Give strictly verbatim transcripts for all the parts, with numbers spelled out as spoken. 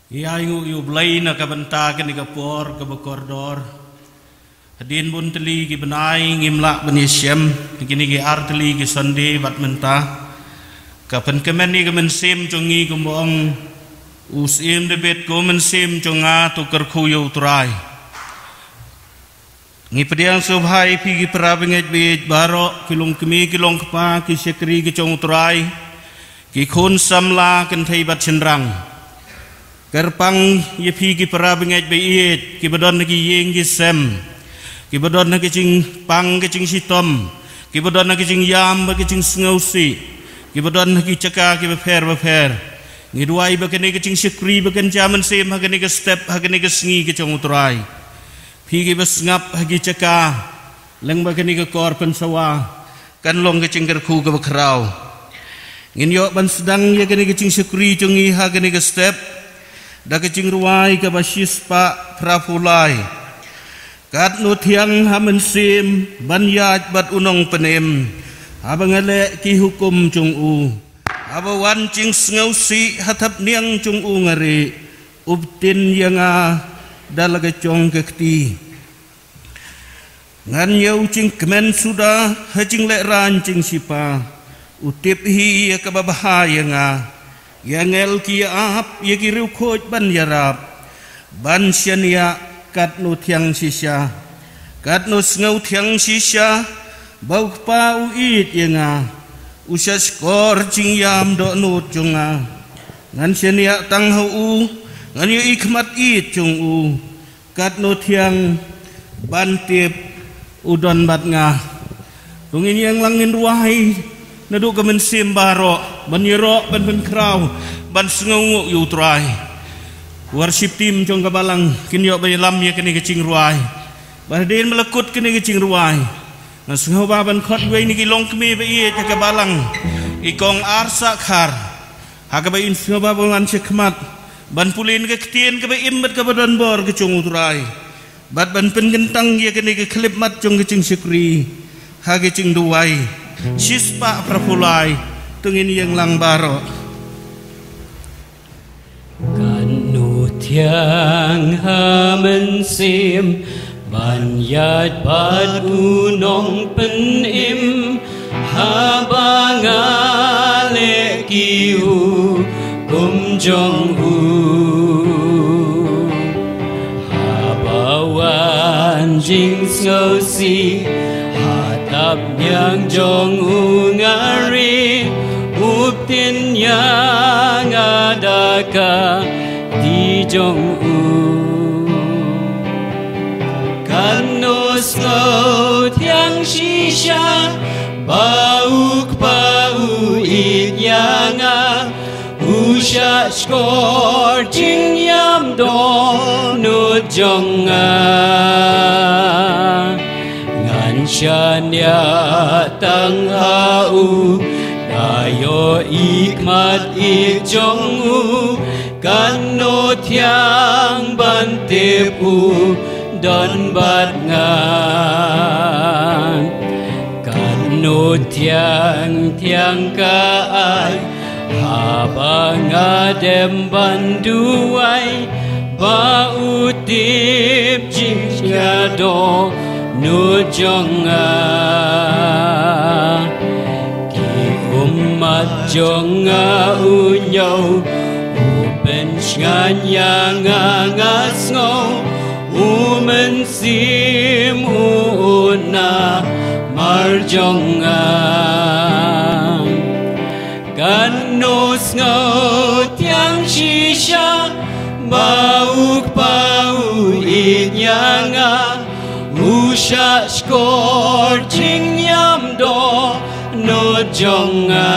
Ïa ngi u Blei na ka bynta kane ka por kaba kordor. Hadien bun tylli ki bnai ngim lah ban ïashem, kine ki ar tylli ki Sunday bad mynta. Ka pynkmen ïa ka mynsiem jong ngi kumba ong u Syiem David, ko mynsiem jong nga to kyrkhu ïa u Trai. Ngi pdiang sngewbha ïa phi ki para bangeit baieit baroh, ki long kmie ki long kpa, ki shakri ki jong u Trai, ki khun samla kynthei bad shynrang. Kyrpang ïa phi ki para bangeit baieit, kiba don ha ki ïing ki sem, kiba don ha ki jingpang ki jingshitom, kiba don ha ki jingïam bad ki jingsngewsih, kiba don ha ki jaka kiba pher bapher. Ngi duwai ba kane ka jingshakri ba kan jia mynsiem ha kane ka step, ha kane ka sngi ka jong u Trai. Phi kiba sngap ha ki jaka, lyngba kane ka kor pynsawa, kan long ka jingkyrkhu kaba khraw. Ngin ïoh ban sdang ïa kane ka jingshakri jong ngi ha kane ka step da ka jingrwai kaba shispah phra phew lai. Katno thiang ha mynsiem ban ïaid bad u nongpynim, haba nga leh ki hukum jong u. Haba wan jingsngewsih ha thapniang jong u nga rieh, u btin ïa nga da la ka jong ka kti. Ngan ïoh jingkmen suda ha jinglehrain jingshipang. U tip hi ïa kaba bha ïa nga. Ïa ngel ki ïa ap ïa ki riewkhuid ban ïarap, ban shaniah katno thiang shisha, katno sngewthiang shisha ba u Kpa u ïeit ïa nga. U shah shkor jingïam dohnud jong nga. Ngan shaniah tang ha u, ngan ïohi khmat ïeit jong u. Katno thiang ban tip u don bad nga. To ngin ïeng lang ngin rwai naduh ka mynsiem baroh, ban ïaroh, ban pynkhraw, ban sngewnguh ïa u Trai. Worship team jong ka balang kin ïoh ban ïalam ïa kane ka jingrwai. Bad hadien ba la kut kane ka jingrwai, nga sngewbha ban khot wei na ki longkmie baieit ha ka balang, i Kong Arsah Khar. Ha kaba in sngewbha ba ngan sha khmat ban pule na ka ktien kaba im bad kaba don bor ka jong u Trai, bad ban pynkyntang ïa kane ka khyllipmat jong ka jingshakri ha ka jingduwai shispah phra phew lai. To ngin ïeng lang baroh. Katno thiang ha mynsiem ban ïaid bad u nongpynim, haba nga leh ki hukum jong u. Haba wan jingsngewsih ha thapniang jong u nga rieh, u btin ïa nga da ka kti jong u. Katno sngewthiang shisha ba u Kpa u ïeit ïa nga, u shah shkor jingïam dohnud jong nga. Ngan shaniah tang ha u, nga ïohi khmat ïeit jong u. Katno thiang ban tip u don bad nga. Katno thiang thiang ka ai, haba nga dem ban duwai, ba u tip jingïadohnud jong nga. Ki ummat jong nga u ñiew, u pynshngaiñ ïa nga, nga sngew, u mynsiem u un namar jong nga. Katno sngewthiang shisha ba u Kpa u ïeit ïa nga, u shah shkor jingïam dohnud jong nga.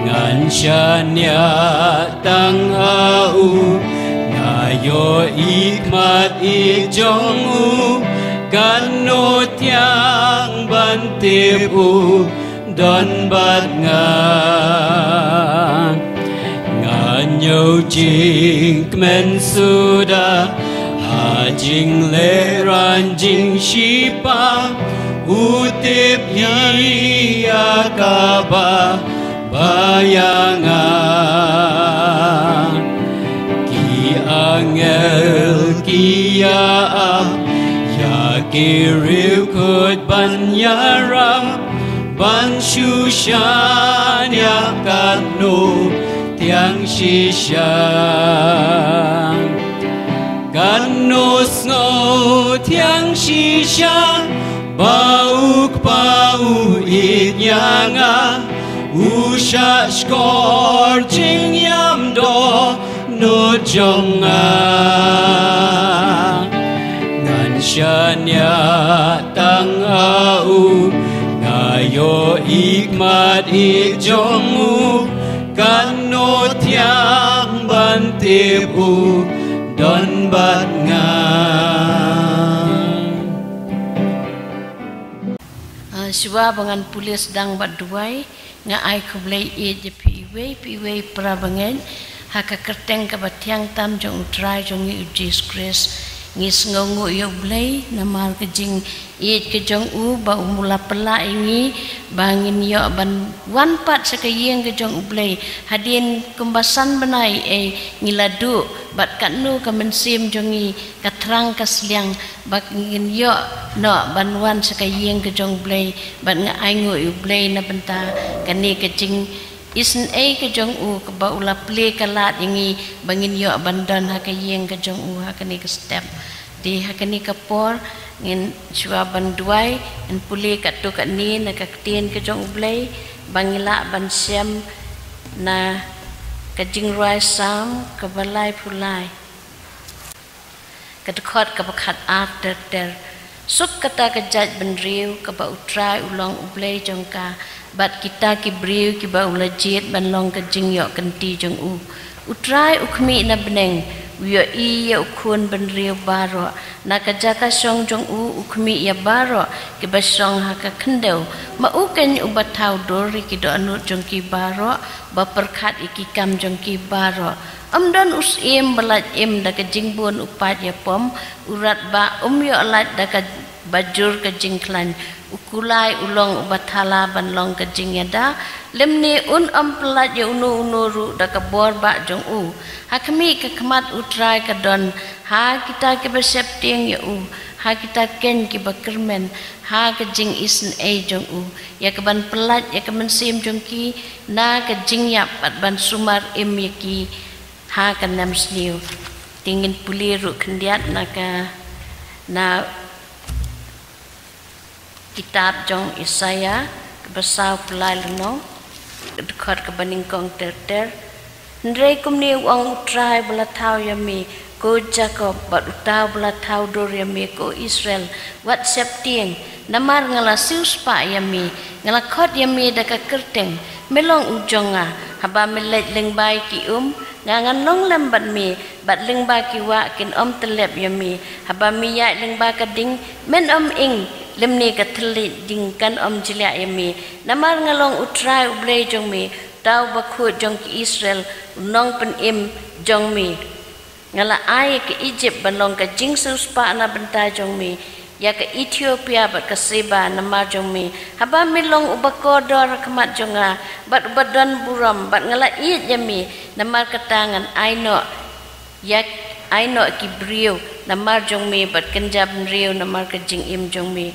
Ngan shaniah tang ha u, nga ïohi khmat ïeit jong u. Katno thiang ban tip u don bad nga. Nga ñiew jingkmen suda ha jinglehrain jingshipang, u tip hi ïa kaba bha ïa nga. Ïa, ïa ki riewkhuid ban ïarap, ban shu shaniah katno thiang shisha. Katno sngew thiang shisha, ba u Kpa u ïeit ïa nga, u shah shkor jingïam dohnud jong nga. Ngan shaniah tang ha u, nga ïohi khmat ïeit jong u, katno thiang ban tip u don bad nga. Ah, shuwa ba ngan pule sdang bad duwai, nga ai khublei ïeit ïa phi iwei pa iwei para bangeit ha ka kyrteng kaba thiang tam jong U Trai jong ngi U Jisu Khrist. Ngi sngewnguh ïa U Blei namar ka jingïeit ka jong u, ba u la pynlah ïa ngi ba ngin ïoh ban wan pat sha ka ïing ka jong U Blei. Hadien kumba san bnai ei ngi la duh, bad katno ka mynsiem jong ngi ka thrang ka sliang ba ngin ïoh noh ban wan sha ka ïing ka jong U Blei. Bad nga ainguh ïa U Blei na bynta kane ka jingisynei ka jong u, kaba u la plie ka lad ïa ngi ba ngin ïoh ban don ha ka ïing ka jong u ha kane ka step. Te ha kane ka por ngin shuwa ban duwai, ngin pule katto katne na ka ktien ka jong U Blei ba ngi lah ban shem na ka jingrwai Salm kaba laiphew lai, ka dkhot kaba khatar ter ter. Suk kata ka jaitbynriew kaba U Trai u long U Blei jong ka, bad kita ki briew kiba u la jied ban long ka jingïoh kynti jong u. U Trai u khmih na bneng, u ïohi ïa u khun bynriew baroh. Na ka jaka shong jong u, u khmih ïa baroh kiba shong ha ka khyndew. Ma u keiñ uba thaw dur ïa ki dohnud jong ki baroh, ba pyrkhat ïa ki kam jong ki baroh. Ym don u syiem ba lait im da ka jingbun u pait ïa pom, u radbah um ïoh lait da kaba jur ka jingkhlaiñ. U kulai u long uba thala ban long ka jingïada, lymne un ym pyllait ïa uno uno ruh da ka bor bah jong u. Ha khmih ka khmat U Trai ka don ha kita kiba sheptieng ïa u, ha kita keiñ kiba kyrmen ha ka jingisynei jong u, ïa kaban pyllait ïa ka mynsiem jong ki na ka jingïap, bad ban sumar im ïa ki ha ka nemsniew. Te ngin pule ruh khyndiat na ka, na kitab jong Isaïah kaba sawphew lai lynnong, dkhot kaba nyngkong ter ter. Hynrei kumne u ong U Trai ba la thaw ïa me, ko Jakob, bad uta ba la thaw dur ïa me, ko Israel, wat sheptieng, namar nga la siewspah ïa me, nga la khot ïa me da ka kyrteng, me long u jong nga. Haba me leit lyngba ïa ki um, nga ngan long lem bad me, bad lyngba ki wah kin ym tyllep ïa me. Haba me ïaid lyngba ka ding, men ym ing, lymne ka thylliej ding kan ym jliah ïa me. Namar nga long U Trai U Blei jong me, uta uba khuid jong ki Israel, u nongpynim jong me. Nga la ai ïa ka Ijipt ban long ka jingsiewspah na bynta jong me, ïa ka Ethiopia bad ka Seba namar jong me. Haba me long uba kordor ha khmat jong nga, bad uba don burom, bad nga la ïeit ïa me, namar kata ngan ai noh, ïa, ai noh ki briew namar jong me, bad kynja bynriew namar ka jingim jong me.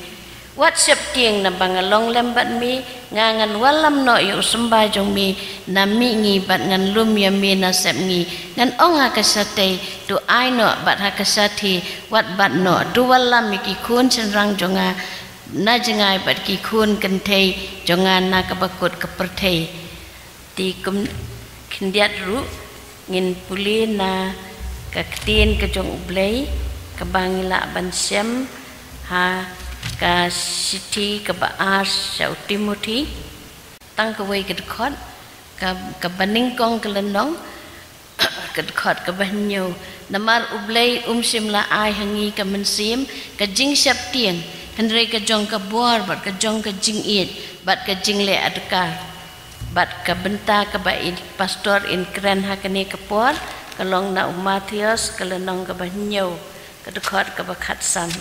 Wat sheptieng, naba nga long lem bad me, nga ngan wallam noh ïa u symbai jong me na mihngi, bad ngan lum ïa me na sepngi. Ngan ong ha ka shatei, to ai noh, bad ha ka shathie, wat bat noh. To wallam ïa ki khun shynrang jong nga na jngai, bad ki khun kynthei jong nga na kaba kut ka pyrthei. Te kum khyndiat ruh ngin pule na ka ktien ka jong U Blei, kaba ngi lah ban shem ha ka shithi kaba ar sha u Timothi, tang kawei ka dkhot, ka, kaba nyngkong ka lynnong, ka dkhot kaba hynñiew. Namar U Blei um shym la ai ha ngi ka mynsiem ka jingsheptieng, hynrei ka jong ka bor, bad ka jong ka jingïeit, bad ka jingleh adkar. Bad ka bynta kaba i pastor in kren ha kane ka por, ka long na u Mathaios, ka lynnong kaba hynñiew, ka dkhot kaba khatsan.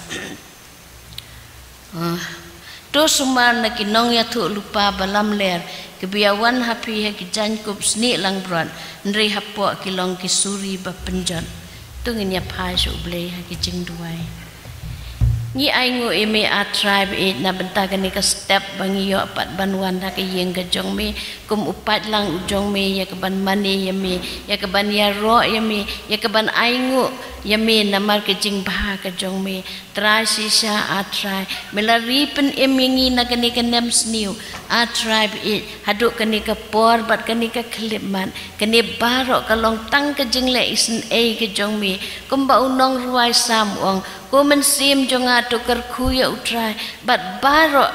Ah, to sumar na ki nongïathuhlypa ba lamler, kiba ïawan ha phi ha ki jaiñkup snieh langbrot, hynrei hapoh ki long ki suri ba pynjot. To ngin ïa phai sha U Blei ha ki jingduwai. Ngi ainguh ïa me, A Trai ba ïeit, na bynta kane ka step ba ngi ïoh pat ban wan ha ka ïing ka jong me kum u paidlang u jong me, ïa ka ban mane ïa me, ïa ka ban ïaroh ïa me, ïa ka ban ainguh ïa me namar ka jingbha ka jong me. Trai shisha, A Trai, me la ri pynim ïa ngi na kane ka nemsniew, A Trai ba ïeit, haduh kane ka por bad kane ka khyllipmat. Kane baroh ka long tang ka jingleh isynei ka jong me. Kumba u nongrwai Salm u ong, ko Mynsiem jong nga, to kyrkhu ïa U Trai bad baroh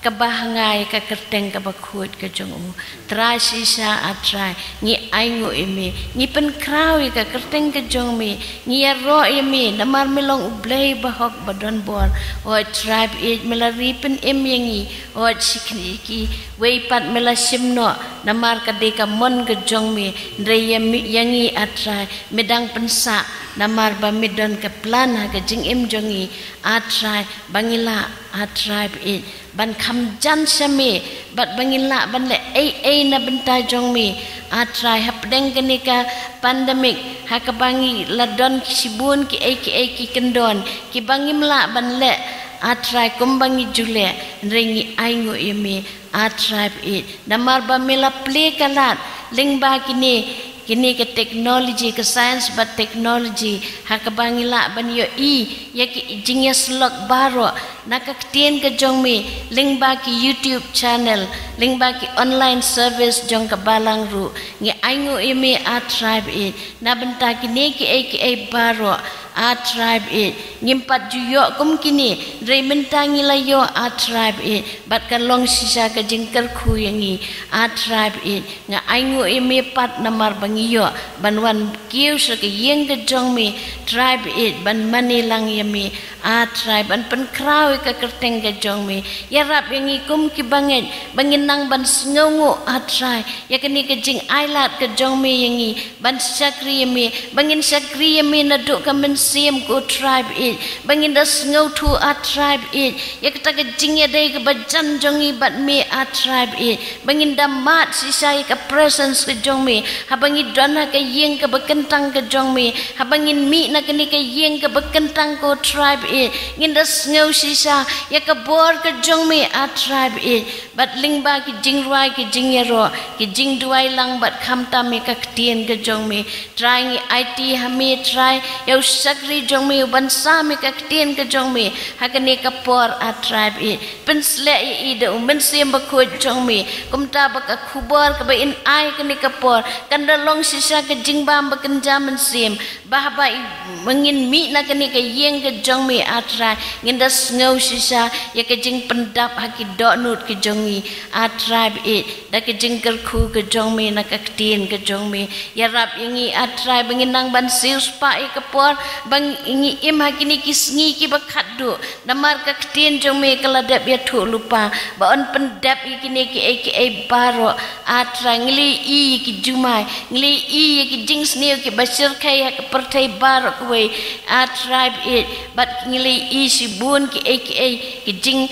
kaba ha nga, ïa ka kyrteng kaba khuid ka jong u. Trai shisha, A Trai, ngi ainguh ïa me, ngi pynkhraw ïa ka kyrteng ka jong me, ngi ïaroh ïa me namar me long U Blei bahok badonbor. Hooid Trai ba ïeit, me la ri pynim ïa ngi. Hooid shi kine kiwei pat me la shim noh namar ka dei ka mon ka jong me. Hynrei ïa me, ïa ngi, A Trai, me dang pynsah namar ba me don ka plan ha ka jingim jong ngi, A Trai, ba ngi lah, A Trai ba ïeit, ban kham jan sha me bad ba ngin lah ban leh ei ei na bynta jong me, A Trai, hapdeng kane ka pandemic ha kaba ngi la don shibun kiei kiei ki kyndon kiba ngim lah ban leh, A Trai, kumba ngi ju leh. Hynrei ngi ainguh ïa me, A Trai ba ïeit, namar ba me la plie ka lad lyngba kine, kine ka technology, ka science bad technology, ha kaba ngi lah ban ïohi ïa ki jingïasyllok baroh na ka ktien ka jong me lyngba ki YouTube channel, lyngba ki online service jong ka balang ruh. Ngi ainguh ïa me, A Trai ba ïeit, na bynta kine kiei kiei baroh, A Trai ba ïeit, ngim pat ju ïoh kum kine, hynrei mynta ngi la ïoh, A Trai ba ïeit, bad ka long shisha ka jingkyrkhu ïa ngi, A Trai ba ïeit. Nga ainguh ïa me pat namar ba ngi ïoh ban wan kiew sha ka ïing ka jong me, Trai ba ïeit, ban mane lang ïa me, A Trai, ban pynkhraw ïa ka kyrteng ka jong me. Ïarap ïa ngi kum kiba ngeit ba ngin nang ban sngewnguh, A Trai, ïa kane ka jingailad ka jong me ïa ngi ban shakri ïa me, ba ngin shakri ïa me naduh ka mynsiem, ko Trai ba ïeit, ba ngin da sngewthuh, A Trai ba ïeit, ïa kata ka jingïadei kaba jan jong ngi bad me, A Trai ba ïeit, ba ngin da mad shisha ïa ka presence ka jong me haba ngi don ha ka ïing kaba kyntang ka jong me, haba ngin mih na kane ka ïing kaba kyntang, ko Trai ba ïeit, ngin da sngew shisha ïa ka bor ka jong me, A Trai ba ïeit. Bad lyngba ki jingrwai, ki jingïaroh, ki jingduwai lang bad khamtam ïa ka ktien ka jong me, Trai, ngi aiti ha me, Trai, ïa u shakri jong me u ban sam ïa ka ktien ka jong me ha kane ka por, A Trai ba ïeit. Pynsleh ïa i da u Mynsiem Bakhuid jong me, kumta ba ka khubor kaba in ai kane ka por kan da long shisha ka jingbam ba kynja mynsiem, ba haba i, ba ngin mih na kane ka ïing ka jong me, A Trai, ngin da sngew shisha ïa ka jingpyndap ha ki dohnud ka jong ngi, A Trai ba ïeit, da ka jingkyrkhu ka jong me na ka ktien ka jong me. Ïarap ïa ngi, A Trai, ba ngin nang ban siewspah ïa ka por ba ngi im ha kine ki sngi kiba khatduh, namar ka ktien jong me ka la dep ïathuh lypa ba yn pyndep ïa kine kiei kiei baroh, A Trai. Ngi la ïohi ïa ki jumai, ngi la ïohi ïa ki jingsniew kiba shyrkhei ha ka pyrthei baroh kawei, A Trai ba ïeit, bad ngi la ïohi shibun kiei kiei ki jing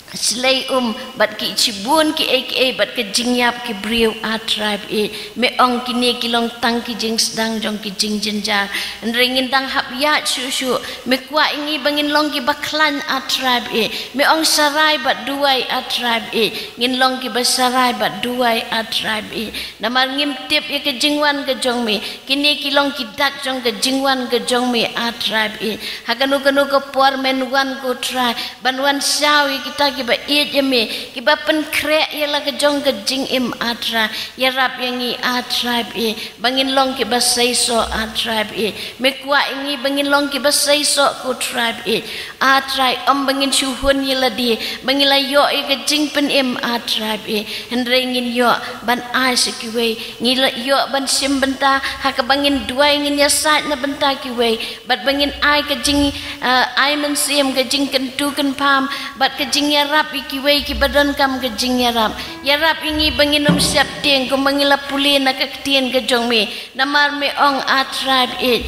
shlei um, bad ki shibun kiei kiei, bad ka jingïap ki briew, A Trai ba ïeit. Me ong kine ki long tang ki jingsdang jong ki jingjynjar, hynrei ngin dang hap ïaid shuh shuh. Me kwah ïa ngi ba ngin long kiba khlaiñ, A Trai ba ïeit. Me ong sharai bad duwai, A Trai ba ïeit. Ngin long kiba sharai bad duwai, A Trai ba ïeit, namar ngim tip ïa ka jingwan ka jong me. Kine ki long ki dak jong ka jingwan ka jong me, A Trai ba ïeit. Ha kano kano ka por men wan, ko Trai, ban wan shaw ïa kita kiba ïeit ïa me, kiba pynkhreh ïa la ka jong ka jingim, A Trai. Ïarap ïa ngi, A Trai ba ïeit, ba ngin long kiba seisoh, A Trai ba ïeit. Me kwah ïa ngi ba ngin long kiba seisoh, ko Trai ba ïeit. A Trai, ym ba ngin shu hun ïa lade ba ngi la ïoh ïa ka jingpynim, A Trai ba ïeit, hynrei ngin ïoh ban ai sha kiwei, ngi la ïoh ban shim bynta ha kaba ngin duwai, ngin ïasaid na bynta kiwei, bad ba ngin ai ka jing, ah, ai mynsiem, ka jingkyntu kynpham bad ka jingïarap ïa kiwei kiba donkam ka jingïarap. Ïarap ïa ngi ba ngin ym sheptieng kumba ngi la pule na ka ktien ka jong me, namar me ong, A Trai ba ïeit,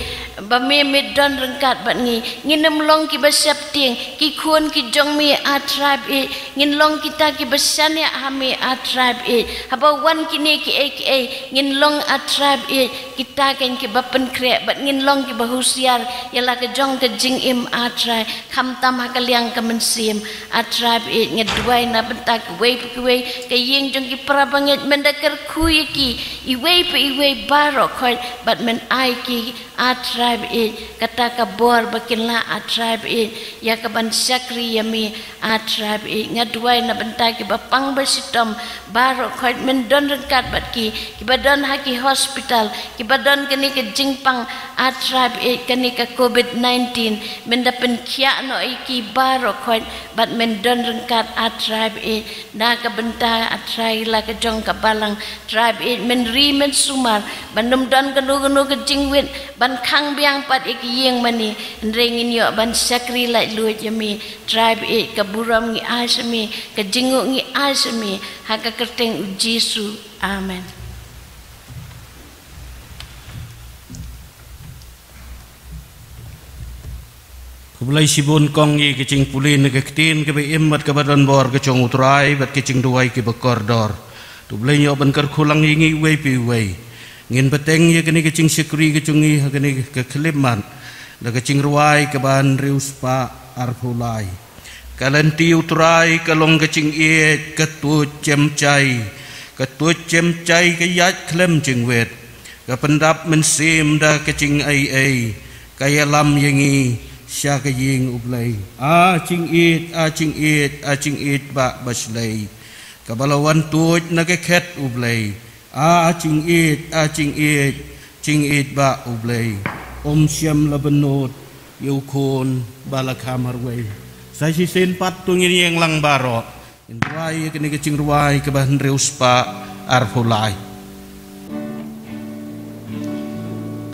ba me me don ryngkat bad ngi. Ngin ym long kiba sheptieng, ki khun ki jong me, A Trai baieit. Ngin long kita kiba shaniah ha me, A Trai baieit. Haba wan kine kiei kiei, ngin long, A Trai baieit, kita kein kiba pynkhreh bad ngin long kiba husiar ïa la ka jong ka jingim, A Trai, khamtam ha ka liang ka mynsiem. A Trai baieit, nga duwai na bynta kiwei pa kiwei, ka ïing jong ki para bangeit, men da kyrkhu ïa ki iwei pa iwei baroh khoit, bad men ai ki, A Trai baieit, kata ka bor ba kin lah, A Trai baieit, ïa kaban shakri ïa me, A Trai baieit. Nga duwai na bynta kiba pang ba shitom baroh khoit, men don ryngkat bad ki, kiba don ha ki hospital, kiba don kane ka jingpang, A Trai baieit, kane ka covid nineteen, men da pynkhiah noh ïa ki baroh khoit, bad men don ryngkat, A Trai baieit, na ka bynta, A Trai, la ka jong ka balang. Trai baieit, men ri men sumar ban ym don kano kano ka jingwit ban khang biang pat ïa ki ïing mane, hynrei ngin ïoh ban shakri laitluid ïa me. Trai baieit, ka burom ngi ai sha me, ka jingnguh ngi ai sha me, ha ka kyrteng U Jisu. Amen. Khublei shibun kong ïa ka jingpule na ka ktien kaba im bad kaba don bor ka jong U Trai bad ka jingduwai kaba kordor. To Blei un ïoh ban kyrkhu lang ïa ngi iwei pa iwei. Ngin bteng ïa kane ka jingshakri ka jong ngi ha kane ka khyllipmat da ka jingrwai kaba hynriew spah arphew lai. Ka lynti U Trai ka long ka jingïeit, ka tuid jem jai, ka tuid jem jai ka ïaid khlem jingwit. Ka pyndap mynsiem da ka jingaiei, ka ïalam ïa ngi sha ka ïing U Blei. A jingïeit, a jingïeit, a jingïeit Bah Bashlei, kaba la wan tuid na ka khet U Blei. A jingïeit, a jingïeit, jingïeit Bah U Blei. Um shym la bynnud ïa u khun ba la kha marwei. Sa shisien pat to ngin ïeng lang baroh. Ngin rwai ïa kane ka jingrwai kaba hynriew spah arphew lai.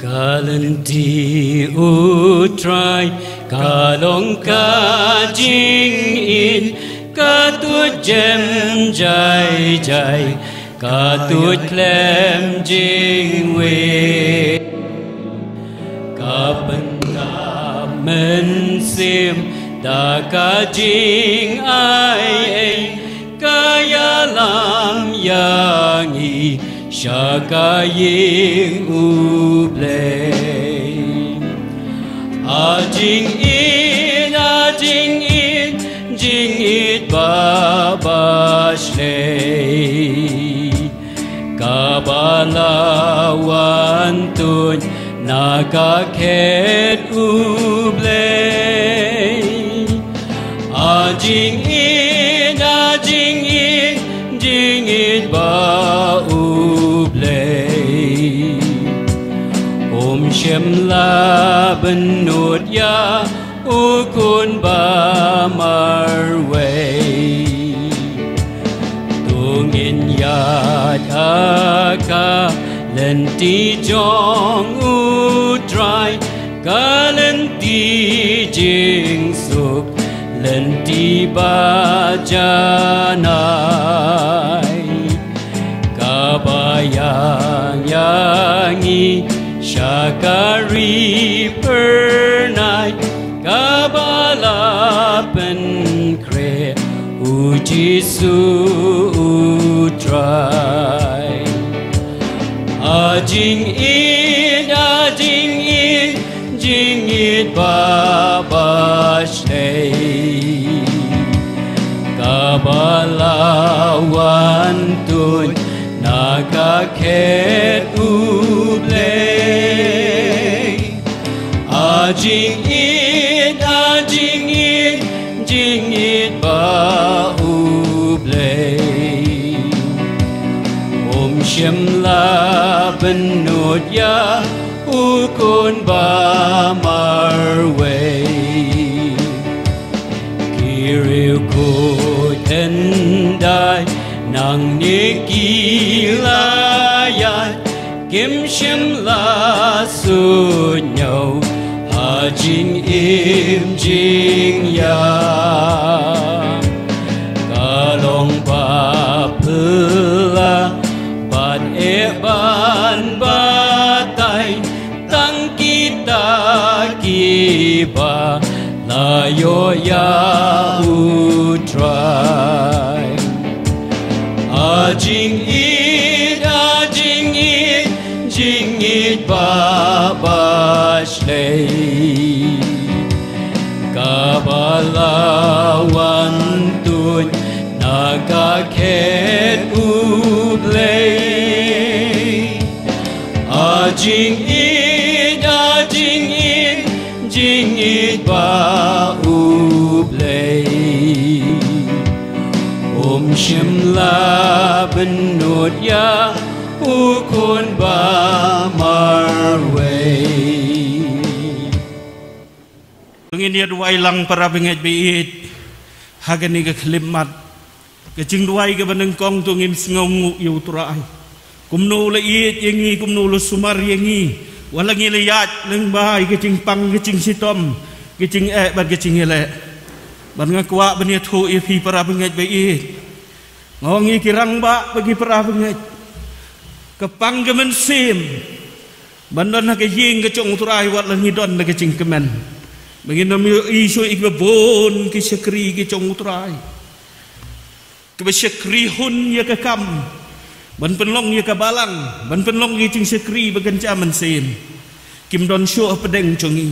Ka lynti U Trai ka long ka jingïeit, ka tuid jem jai jai, ka tuid khlem jingwit. Ka pyndap mynsiem da ka jingaiei, ka ïalam ïa ngi sha ka ïing U Blei. A jingïeit, a jingïeit, jingïeit Bah Bashlei, kaba la wan tuid na ka khet U Blei. A jingïeit, a jingïeit, jingïeit Bah U Blei. Um shym la bynnud ïa u khun ba marwei. To ngin ïaid ha ka lynti jong U Trai, ka lynti jingsuk, lynti ba janai, kaba ïaid ïa ngi sha ka ri phyrnai, kaba la pynkhreh U Jisu U Trai. A jingïeit, a jingïeit, jingïeit Bah Bashlei, kaba la wan tuid na ka khet U Blei. A jingïeit, a jingïeit, jingïeit Bah U Blei. Um shym la bynnud ïa u khun ba marwei. Ki riewkhuid hyndai nangne ki la ïaid, kim shym la suidñiew ha jingim jingïap. Ka long ba phylla bad eh ban batai, tang kita Ba la ïoh ïa U Trai. A jingïeit, a jingïeit, jingïeit ba bashlei, kaba la wan tuid na ka khet U Blei. A jingïeit, a jingïeit, jingïeit ba U Blei. Um shym la bynnud ïa U Khun ba marwei. To ngin ïa duwai lang, para bangeit ba ïeit, ha kane ka khyllipmat. Ka jingduwai kaba nyngkong, to ngin sngewnguh ïa U Trai. Kumno U la ïeit ïa ngi, kumno U la sumar ïa ngi, wat la ngi la ïaid lyngba ïa ka jingpang ka jingshitom, ka jingeh bad ka jingïaleh. Bad nga kwah ban ïathuh ïa phi, para bangeit ba ïeit. Nga ong ïa ki rangbah bad ki para bangeit, ka pang ka mynsiem ban don ha ka ïing ka jong U Trai wat la ngi don da ka jingkmen. Ba ngin ym ïohi shuh ïa kiba bun ki shakri ki jong U Trai, kiba shakri hun ïa ka kam, ban pynlong ïa ka balang, ban pynlong ïa ka jingshakri ba kynja mynsiem. Kim don shuh hapdeng jong ngi.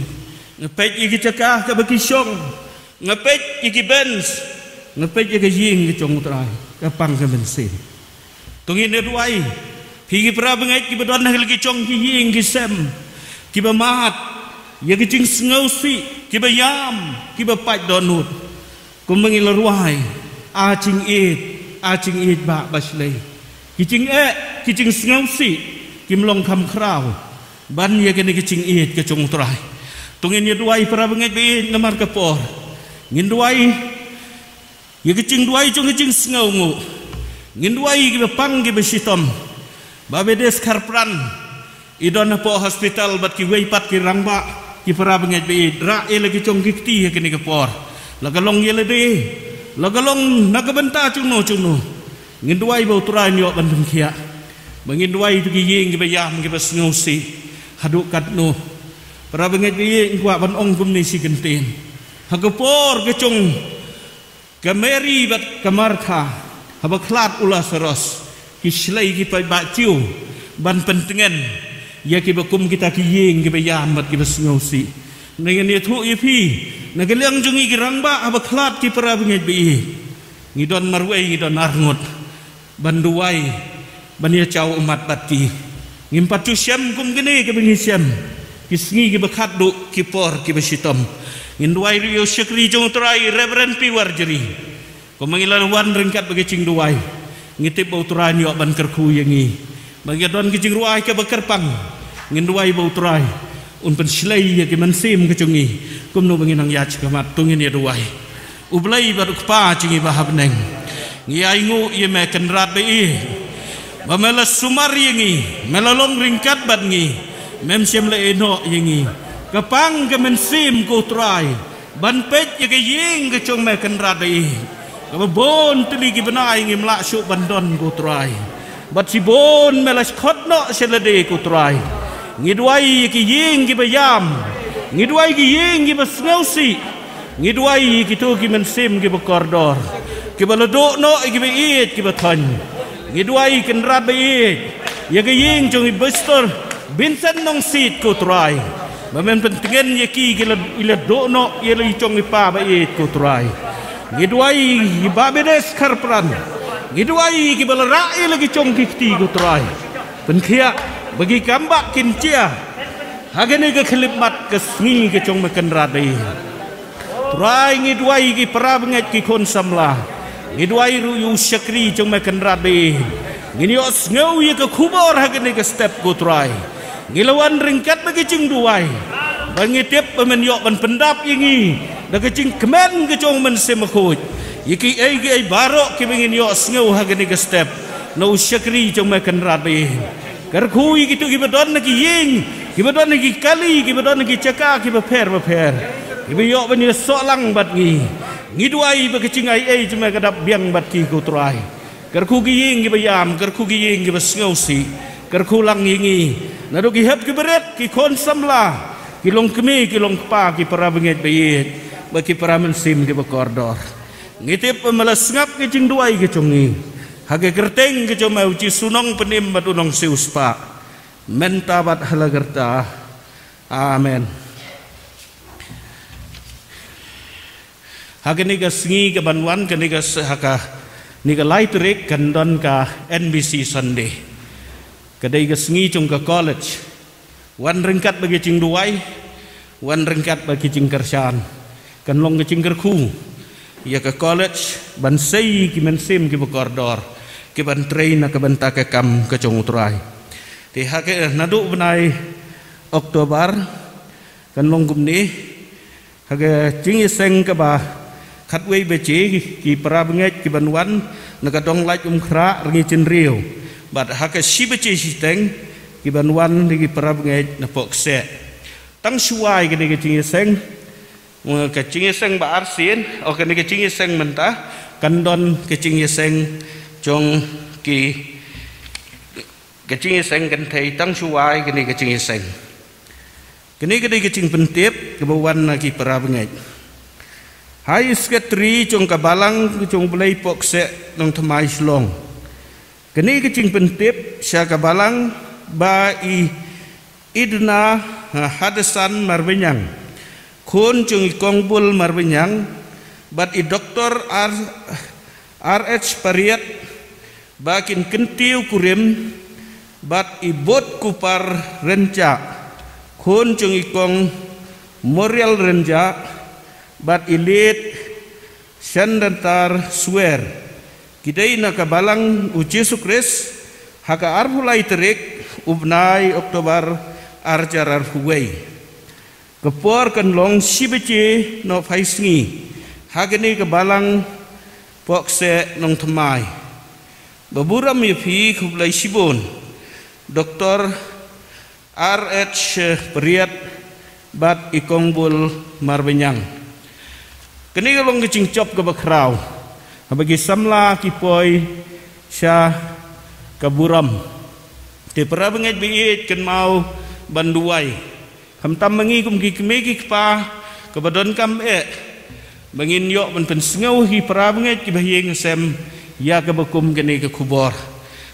Nga peit ïa ki jaka kaba ki shong, nga peit ïa ki bench, nga peit ïa ka ïing ka jong U Trai, ka pang ka mynsiem. To ngin ïa duwai, phi ki para bangeit kiba don ha la ki jong ki ïing ki sem, kiba mad ïa ka jingsngewsih, kiba ïam, kiba pait dohnud. Kumba ngi la rwai, a jingïeit, a jingïeit ba bashlei. Ki jingeh, ki jingsngewsih kim long kham khraw ban ïa kane ka jingïeit ka jong U Trai. To ngin ïa duwai, para bangeit ba ïeit, namar ka por. Ngin duwai ïa ka jingduwai jong ka jingsngewnguh. Ngin duwai ïa kiba pang kiba shitom. Bah Bedes Kharpran i don hapoh hospital bad kiwei pat ki rangbah, ki para bangeit ba ïeit, rah ïa la ki jong ki kti ha kane ka por. La ka long ïa lade, la ka long na ka bynta jongno jongno. Ngin duwai ba U Trai un ïoh ban pynkhiah. Ba ngin duwai ïa ki ïing kiba ïam kiba sngewsih haduh katno. Para bangeit ba ïeit, nga kwah ban ong kumne shi kyntien. Ha ka por ka jong ka Mary bad ka Martha, haba khlad u Lasaros, ki shlei ki paidbah jong u ban pyntngen ïa kiba kum kita ki ïing kiba ïam bad kiba sngewsih. Ngi ngin ïathuh ïa phi, na ka liang jong ngi ki rangbah, haba khlad ki para bangeit ba ïeit, ngi don marwei, ngi don arngut ban duwai, ban ïa jaw ummat bad ki. Ngim pat ju shem kum kine kiba ngi shem ki sngi kiba khatduh, ki por kiba shitom. Ngin duwai ruh ïa u shakri jong U Trai, Reverend P Warjri. Kumba ngi la wan ryngkat bad ka jingduwai, ngi tip ba U Trai un ïoh ban kyrkhu ïa ngi. Ba ngi don ka jingrwai kaba kyrpang, ngin duwai ba U Trai un pynshlei ïa ki mynsiem ka jong ngi. Kumno ba ngi nang ïaid shakhmat, to ngin ïa duwai. U Blei bad U Kpa jong ngi ba ha bneng, ngi ainguh ïa me Kynrad ba ïeit, ba me la sumar ïa ngi, me la long ryngkat bad ngi, mem shym la ïehnoh ïa ngi. Ka pang ka mynsiem, ko Trai, ban peit ïa ka ïing ka jong me Kynrad ba ïeit, kaba bun tylli ki bnai ngim lah shuh ban don, ko Trai. Bad shibun me la khot noh sha lade, ko Trai. Ngi duwai ïa ki ïing kiba ïam, ngi duwai ïa ki ïing kiba sngewsih, ngi duwai ïa kito ki mynsiem kiba kordor, kiba la duh noh ïa kiba ïeit kiba thoiñ. Ngi duwai, Kynrad ba ïeit, ïa ka ïing jong i Pastor Vincent Nongsiej, ko Trai, ba men pyntngen ïa ki, ki la, i la duh noh ïa la i jong i pa ba ïeit, ko Trai. Ngi duwai ïa i Bah Bedes Kharpran, ngi duwai ïa kiba la rah ïa la ki jong ki kti, ko Trai. Pynkhiah ba ki kam bah kin jia ha kane ka khyllipmat ka sngi ka jong me Kynrad ba ïeit. Trai, ngi duwai ïa ki para bangeit, ki khun samla, ngi duwai ruh ïa u shakri jong me Kynrad ba ïeit. Ngin ïohsngew ïa ka khubor ha kane ka step, ko Trai. Ngi la wan ryngkat bad ka jingduwai, ba ngi tip ba men ïoh ban pyndap ïa ngi da ka jingkmen ka jong u Mynsiem Bakhuid ïa kiei kiei baroh kiba ngin ïohsngew ha kane ka step na u shakri jong me Kynrad ba ïeit. Kyrkhu ïa kito kiba don ha ki ïing, kiba don ha ki kali, kiba don ha ki jaka kiba pher bapher, kiba ïoh ban ïasoh lang bad ngi. Ngi duwai ba ka jingaiei jong me ka dap biang bad ki, ko Trai. Kyrkhu ki ïing kiba ïam, kyrkhu ki ïing kiba sngewsih, kyrkhu lang ïa ngi, naduh ki hep ki barit, ki khun samla, Ki long kmie, ki long kpa, ki para bangeit ba ïeit, bad ki para mynsiem kiba kordor. Ngi tip ba me la sngap ki jingduwai ki jong ngi. Ha ka kyrteng ka jong me u Jisu Nongpynim bad u Nongsiewspah, mynta bad ha la karta. Amen. Ha kane ka sngi kaban wan, kane ka s-, ha kane ka lai tarik kan don ka N B C Sunday. Ka dei ka sngi jong ka college. Wan ryngkat bad ki jingduwai, wan ryngkat bad ki jingkyrshan. Kan long ka jingkyrkhu ïa ka college ban sei ki mynsiem kiba kordor, kiban trei na ka bynta ka kam ka jong u Trai. Te ha ka, naduh u bnai October kan long kumne. Ha ka jingïaseng kaba khatwei baje, ki para bangeit kiban wan na ka Donglait Umkhrah Rngiew Chynriew. Bad ha ka shi baje shiteng kiban wan ki para bangeit na Pohkseh. Tang shuwa ïa kane ka jingïaseng, ka jingïaseng ba arsien, o kane ka jingïaseng mynta, kan don ka jingïaseng jong ki, ka jingïaseng kynthei tang shuwa ïa kane ka jingïaseng. Kane ka dei ka jingpyntip kaba wan na ki para bangeit. Ha i Secretary jong ka Balang jong u Blei Pohkseh Nongthymmai Shillong. Kane ka jingpyntip sha ka Balang ba i Idna, ha, Hadasan Marbaniang, khun jong i Kongbul Marbaniang, bad i Doktor R, R H Pariat, ba kin kyntiew kurim, bad i Bud Kupar Rynjah, khun jong i Kong Morial Rynjah, bad i Late Shandatar Swer. Ki dei na ka Balang u Jisu Khrist, ha ka arphew lai tarik u bnai October arhajar arphew wei. Ka por kan long shi baje noh phai sngi ha kane ka Balang Pohkseh Nongthymmai. Ba burom ïa phi, khublei shibun Doktor R H Pariat bad i Kongbul Marbaniang. Kane ka long ka jingjop kaba khraw haba ki samla ki poi sha ka burom. Te para bangeit ba ïeit, kynmaw ban duwai. Khamtam ma ngi kum ki kmie ki kpa kiba donkam eh ba ngin ïoh ban pynsngew ïa ki para bangeit kiba ha ïing ha sem ïa kaba kum kane ka khubor.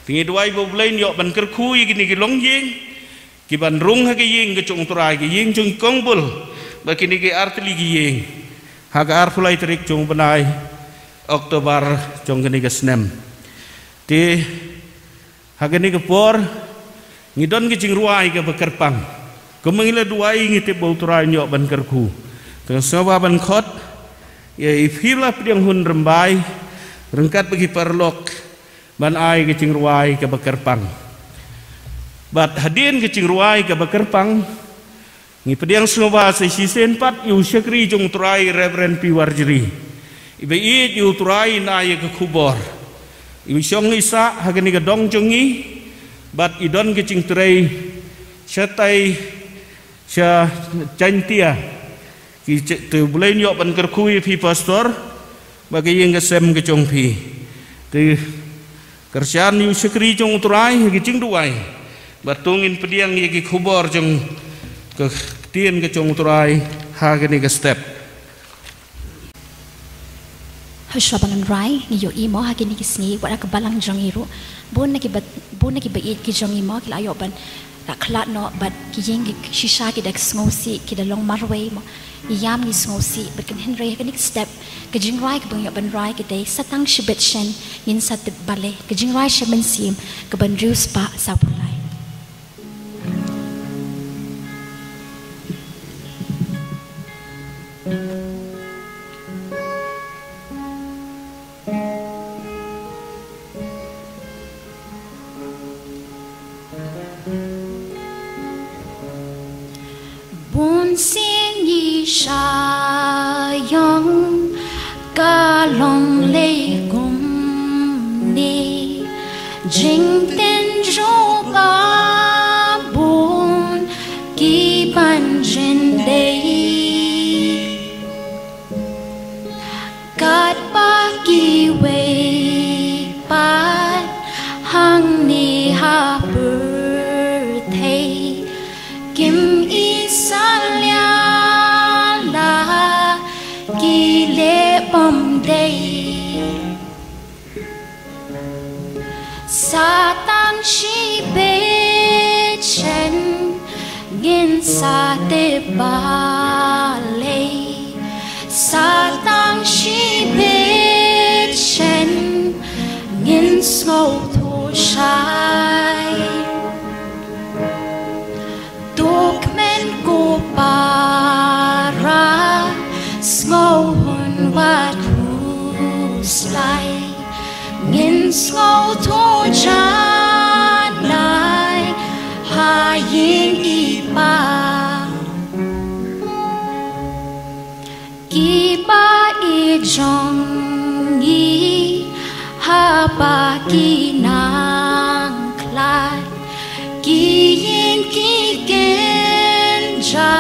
Te ngi duwai ba U Blei un ïoh ban kyrkhu ïa kine ki longïing kiban rung ha ka ïing ka jong U Trai, ka ïing jong i Kongbul, bad kine ki artylli ki ïing, ha ka arphew lai tarik jong u bnai October jong kane ka snem. Te ha kane ka por ngi don ka jingrwai kaba kyrpang. Kumba ngi la duwai, ngi tip ba U Trai un ïoh ban kyrkhu. Te nga sngewbha ban khot ïa i Phila Pdiang Hun Rymbai ryngkat bad ki paralok ban ai ka jingrwai kaba kyrpang. Bad hadien ka jingrwai kaba kyrpang, ngi pdiang sngewbha sa shisien pat ïa u shakri jong U Trai, Reverend P Warjri. Iba ïeit ïa U Trai, i ai ïa ka khubor. Iba shong i sah ha kane ka dong jong ngi bad i don ka jingtrei shatai sha Jaintia. Ki ch-, te U Blei un ïoh ban kyrkhu ïa phi, Pastor, bad ka ïing ka sem ka jong phi. Te kyrshan ïa u shakri jong U Trai ha ki jingduwai. Bad to ngin pdiang ïa ki khubor jong ka ktien ka jong U Trai ha kane ka step. Hashwa ba ngan rai, ngi ïohi mo ha kine ki sngi, wat ha ka Balang jong ngi ruh, bun na ki ba, bun na ki ba ïeit ki jong ngi mo ki la ïoh ban la khlad noh bad ki ïing ki shisha, ki da sngewsih, ki da long marwei mo. Ngi ïam, ngi sngewsih bad kan, hynrei ha kane ka step ka jingrai kaba ngi ïoh ban rai ka dei sa tang shibit shen ngin sa tip balei, ka jingrai sha mynsiem kaban riewspah sawphew lai. Bun sien ngi shah ïong ka long lei kumne, jingtynjuh ka bun ki ban jin dei. Katba kiwei pat hangne ha pyrthei kim i salia balei, sa tang shibit shen ngin sngewthuh shai. To kmen ko para, sngew hun wat khuslai. Ngin sngewthuh janai ha ïing i Pa. Ki pa i jong ngi haba ki nang khlad, ki ïing ki kynja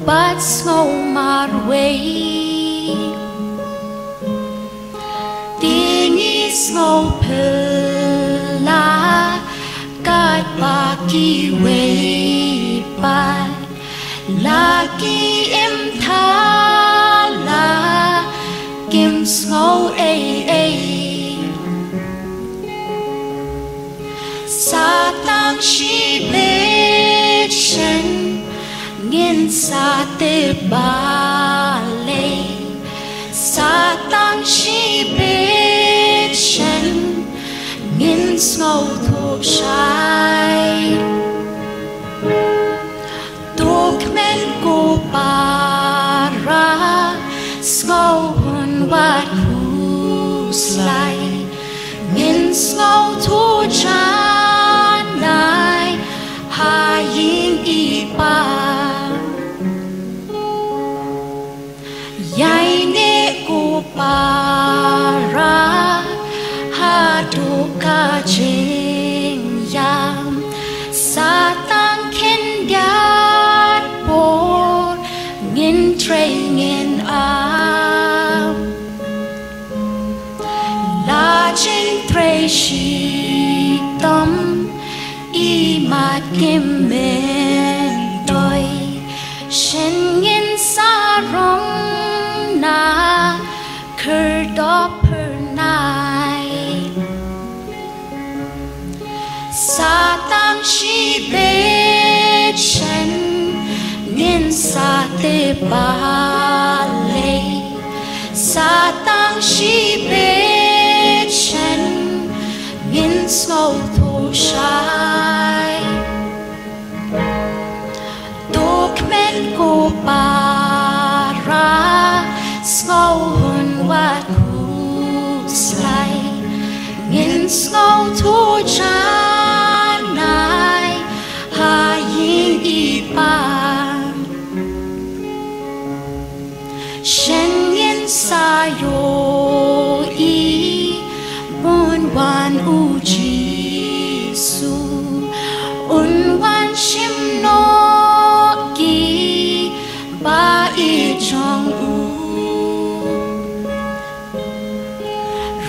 bad sngew marwei. Te ngi sngew phylla katba kiwei pat, la ki im thala kim sngew ei ei. Sa tang shibit shen ngin sa tip balei, sa tang shibit shen ngin sngewthuh shai. To kmen ko para, sngew hun wat khuslai. Ngin sngewthuh janai ha ïing i Pa. Ïaineh ko para haduh ka jingïam, sa tang khyndiat por ngin trei ngin ap. La jingtrei shitom i mat kim myntoi, shen ngin sarong na khyrdop phyrnai. Sa tang shibit shen ngin sa tip balei, sa tang shibit shen ngin sngewthuh shai. To kmen ko para, sngew hun wat khuslai. Ngin sngewthuh janai ha ïing i Pa. Shen ngin sa ïohi bun wan u Jisu, un wan shim noh ki ba i jong u.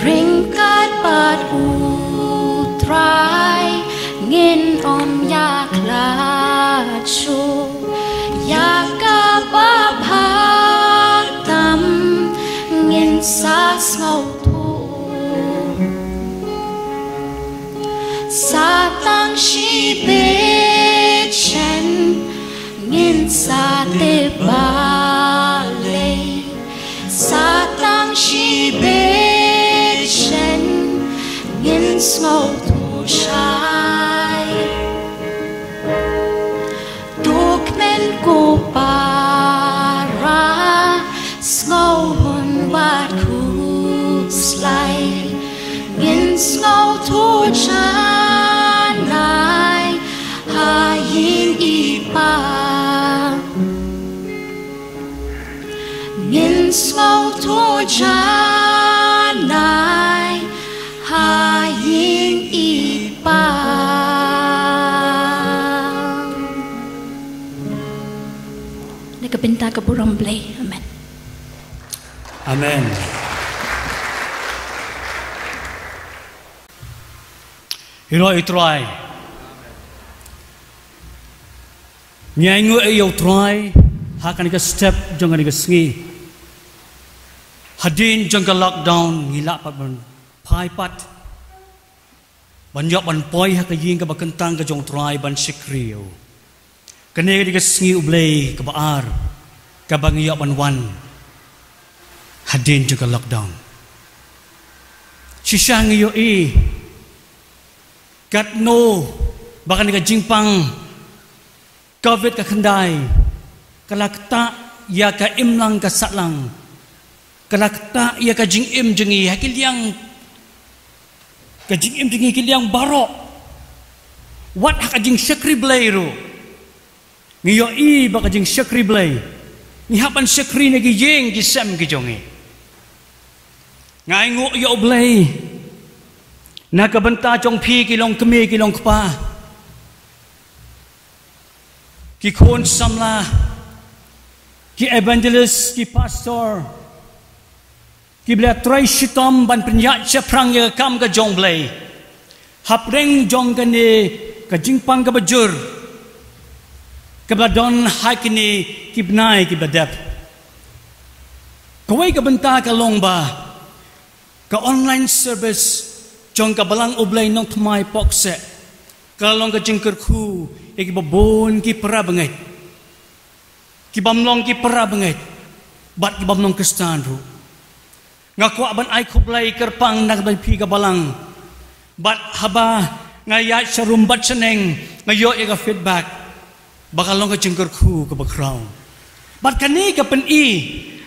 Ryngkat bad u Trai ngin ym ïakhlad shuh, ïa kaba bha tam ngin sa sngewthuh. Sa tang shibit shen ngin sa tip balei, sa tang shibit shen ngin sngewthuh shai. To kmen ko para, sngew hun wat khuslai. Ngin sngewthuh janai ha ïing i Pa. Ngin sngewthuh janai ha ïing i Pa. Na ka bynta ka burom Blei. Amen. Amen. Ïaroh ïa u Trai. Ngi ainguh ïa u Trai ha kane ka step jong kane ka sngi. Hadien jong ka lockdown ngi lah pat ban phai pat ban ïoh ban poi ha ka ïing kaba kyntang ka jong u Trai ban shakri ïa u. Kane ka dei ka sngi U Blei kaba ar kaba ngi ïoh ban wan hadien jong ka lockdown. Shisha ngi ïohi katno ba kane ka jingpang Covid ka khyndai ka la ktah ïa ka imlang ka sahlang, ka la ktah ïa ka jingim jong ngi ha ki liang, ka jingim jong ngi ki liang baroh. Wat ha ka jingshakri Blei ruh ngi ïohi ba ka jingshakri Blei ngi hap ban shakri na ki ïing ki sem ki jong ngi. Nga ainguh ïa U Blei na ka bynta jong phi ki long kmie ki long kpa, ki khun samla, ki evangelist, ki pastor, kiba la trei shitom ban pynïaid shaphrang ïa ka kam ka jong U Blei hapdeng jong kane ka jingpang kaba jur kaba la don ha kine ki bnai kiba dep. Kawei ka bynta ka long ba ka online service jong ka Balang U Blei Nongthymmai Poksheh ka la long ka jingkyrkhu ïa kiba bun ki para bangeit, ki bym long ki para bangeit bad ki bym long Khristan ruh. Nga kwah ban ai khublei kyrpang na ka bynta phi ka balang. Bad haba nga ïaid sharum bad shaneng nga ïoh ïa ka feedback ba ka long ka jingkyrkhu kaba khraw. Bad kane ka pyni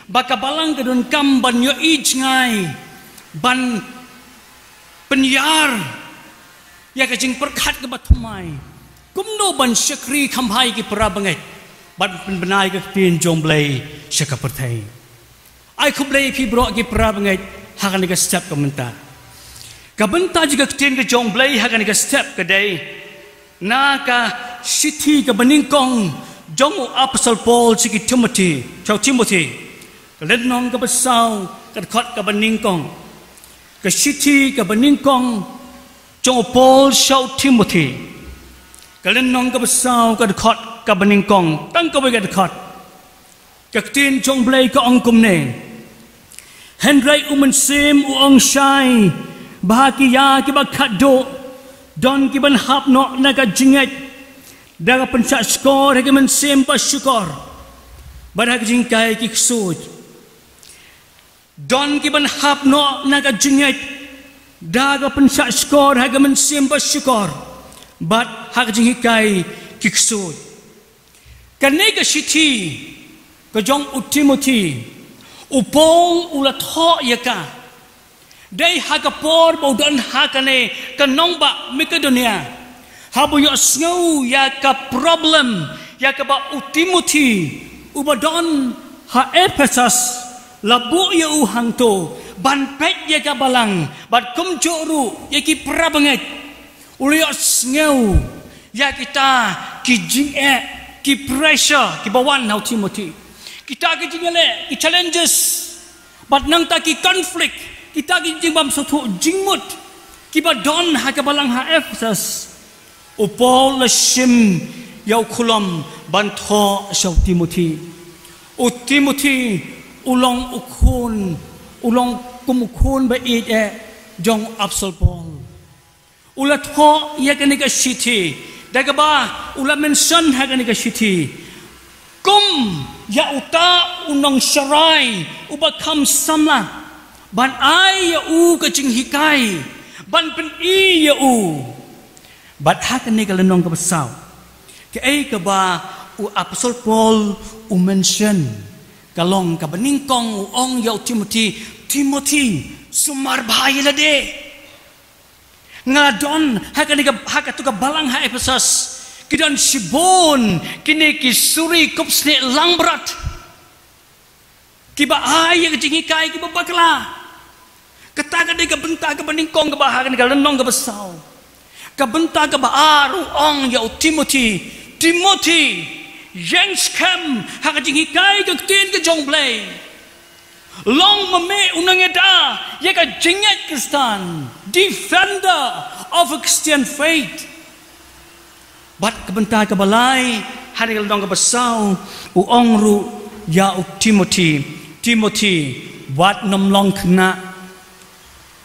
ba ka balang ka donkam ban ïohi jngai ban pynïar ïa ka jingpyrkhat kaba thymmai kumno ban shakri kham bha ïa ki para bangeit bad pynbna ïa ka ktien jong U Blei sha ka pyrthei. Ai khublei ïa phi baroh ki para bangeit ha kane ka step ka mynta. Ka bynta jong ka ktien ka jong U Blei ha kane ka step ka dei na ka shithi kaba nyngkong jong u Apostol Paul sha ki Timothy, sha u Timothy, ka lynnong kaba saw, ka dkhot kaba nyngkong. Ka shithi kaba nyngkong jong u Paul sha u Timothy, ka lynnong kaba saw, ka dkhot kaba nyngkong, tang kawei ka dkhot. Ka ktien jong U Blei ka ong kumne: Hynrei u Mynsiem u ong shai ba ha ki ïa kiba khatduh don ki ban hap noh na ka jingngeit da ka pynshah shkor ha ki mynsiem ba shukor bad ha ka jinghikai ki ksuid. Don ki ban hap noh na ka jingngeit da ka pynshah shkor ha ka mynsiem ba shukor bad ha ka jinghikai ki ksuid. Kane ka shithi ka jong u Timothy, u Paul u la thoh ïa ka dei ha ka por ba u don ha kane ka nongbah Makedonia, haba u ïohsngew ïa ka problem ïa kaba u Timothy uba don ha Ephesus la buh ïa u hangto ban peit ïa ka balang bad kumjuh ruh ïa ki para bangeit. U la ïohsngew ïa kita ki jingeh, ki pressure kiba wan na u Timothy, kita ki jingeh, ki challenges, bad nangta ki conflict, kita ki jingbymsngewthuh jingmut kiba don ha ka balang ha Ephesus. U Paul la shim ïa u khulom ban thoh sha u Timothy. U Timothy u long u khun, u long kum u khun ba ïeit eh jong u Apostol Paul. U la thoh ïa kane ka shithi da kaba u la mention ha kane ka shithi kum ïa uta u nongsharai uba kham samla, ban ai ïa u ka jinghikai, ban pyni ïa u. Bad ha kane ka lynnong kaba saw, kaei kaba u Apostol Paul u mention ka long kaba nyngkong, u ong ïa u Timothy, Timothy, sumar bha ïa lade. Nga don ha kane ka, ha katu ka balang ha Ephesus, ki don shibun kine ki suri kup snieh langbrot kiba ai ïa ka jinghikai kiba bakla. Kata ka dei ka bynta kaba nyngkong kaba ha kane ka lynnong kaba saw. Ka bynta kaba ar u ong ïa u Timothy, Timothy, ïeng skhem ha ka jinghikai ka ktien ka jong U Blei. Long ma me u nongïada ïa ka jingngeit Khristan, defender of a Christian faith. Bad ka bynta kaba lai, ha kane ka lynnong kaba saw, u ong ruh ïa u Timothy, Timothy, wat nym long khynnah.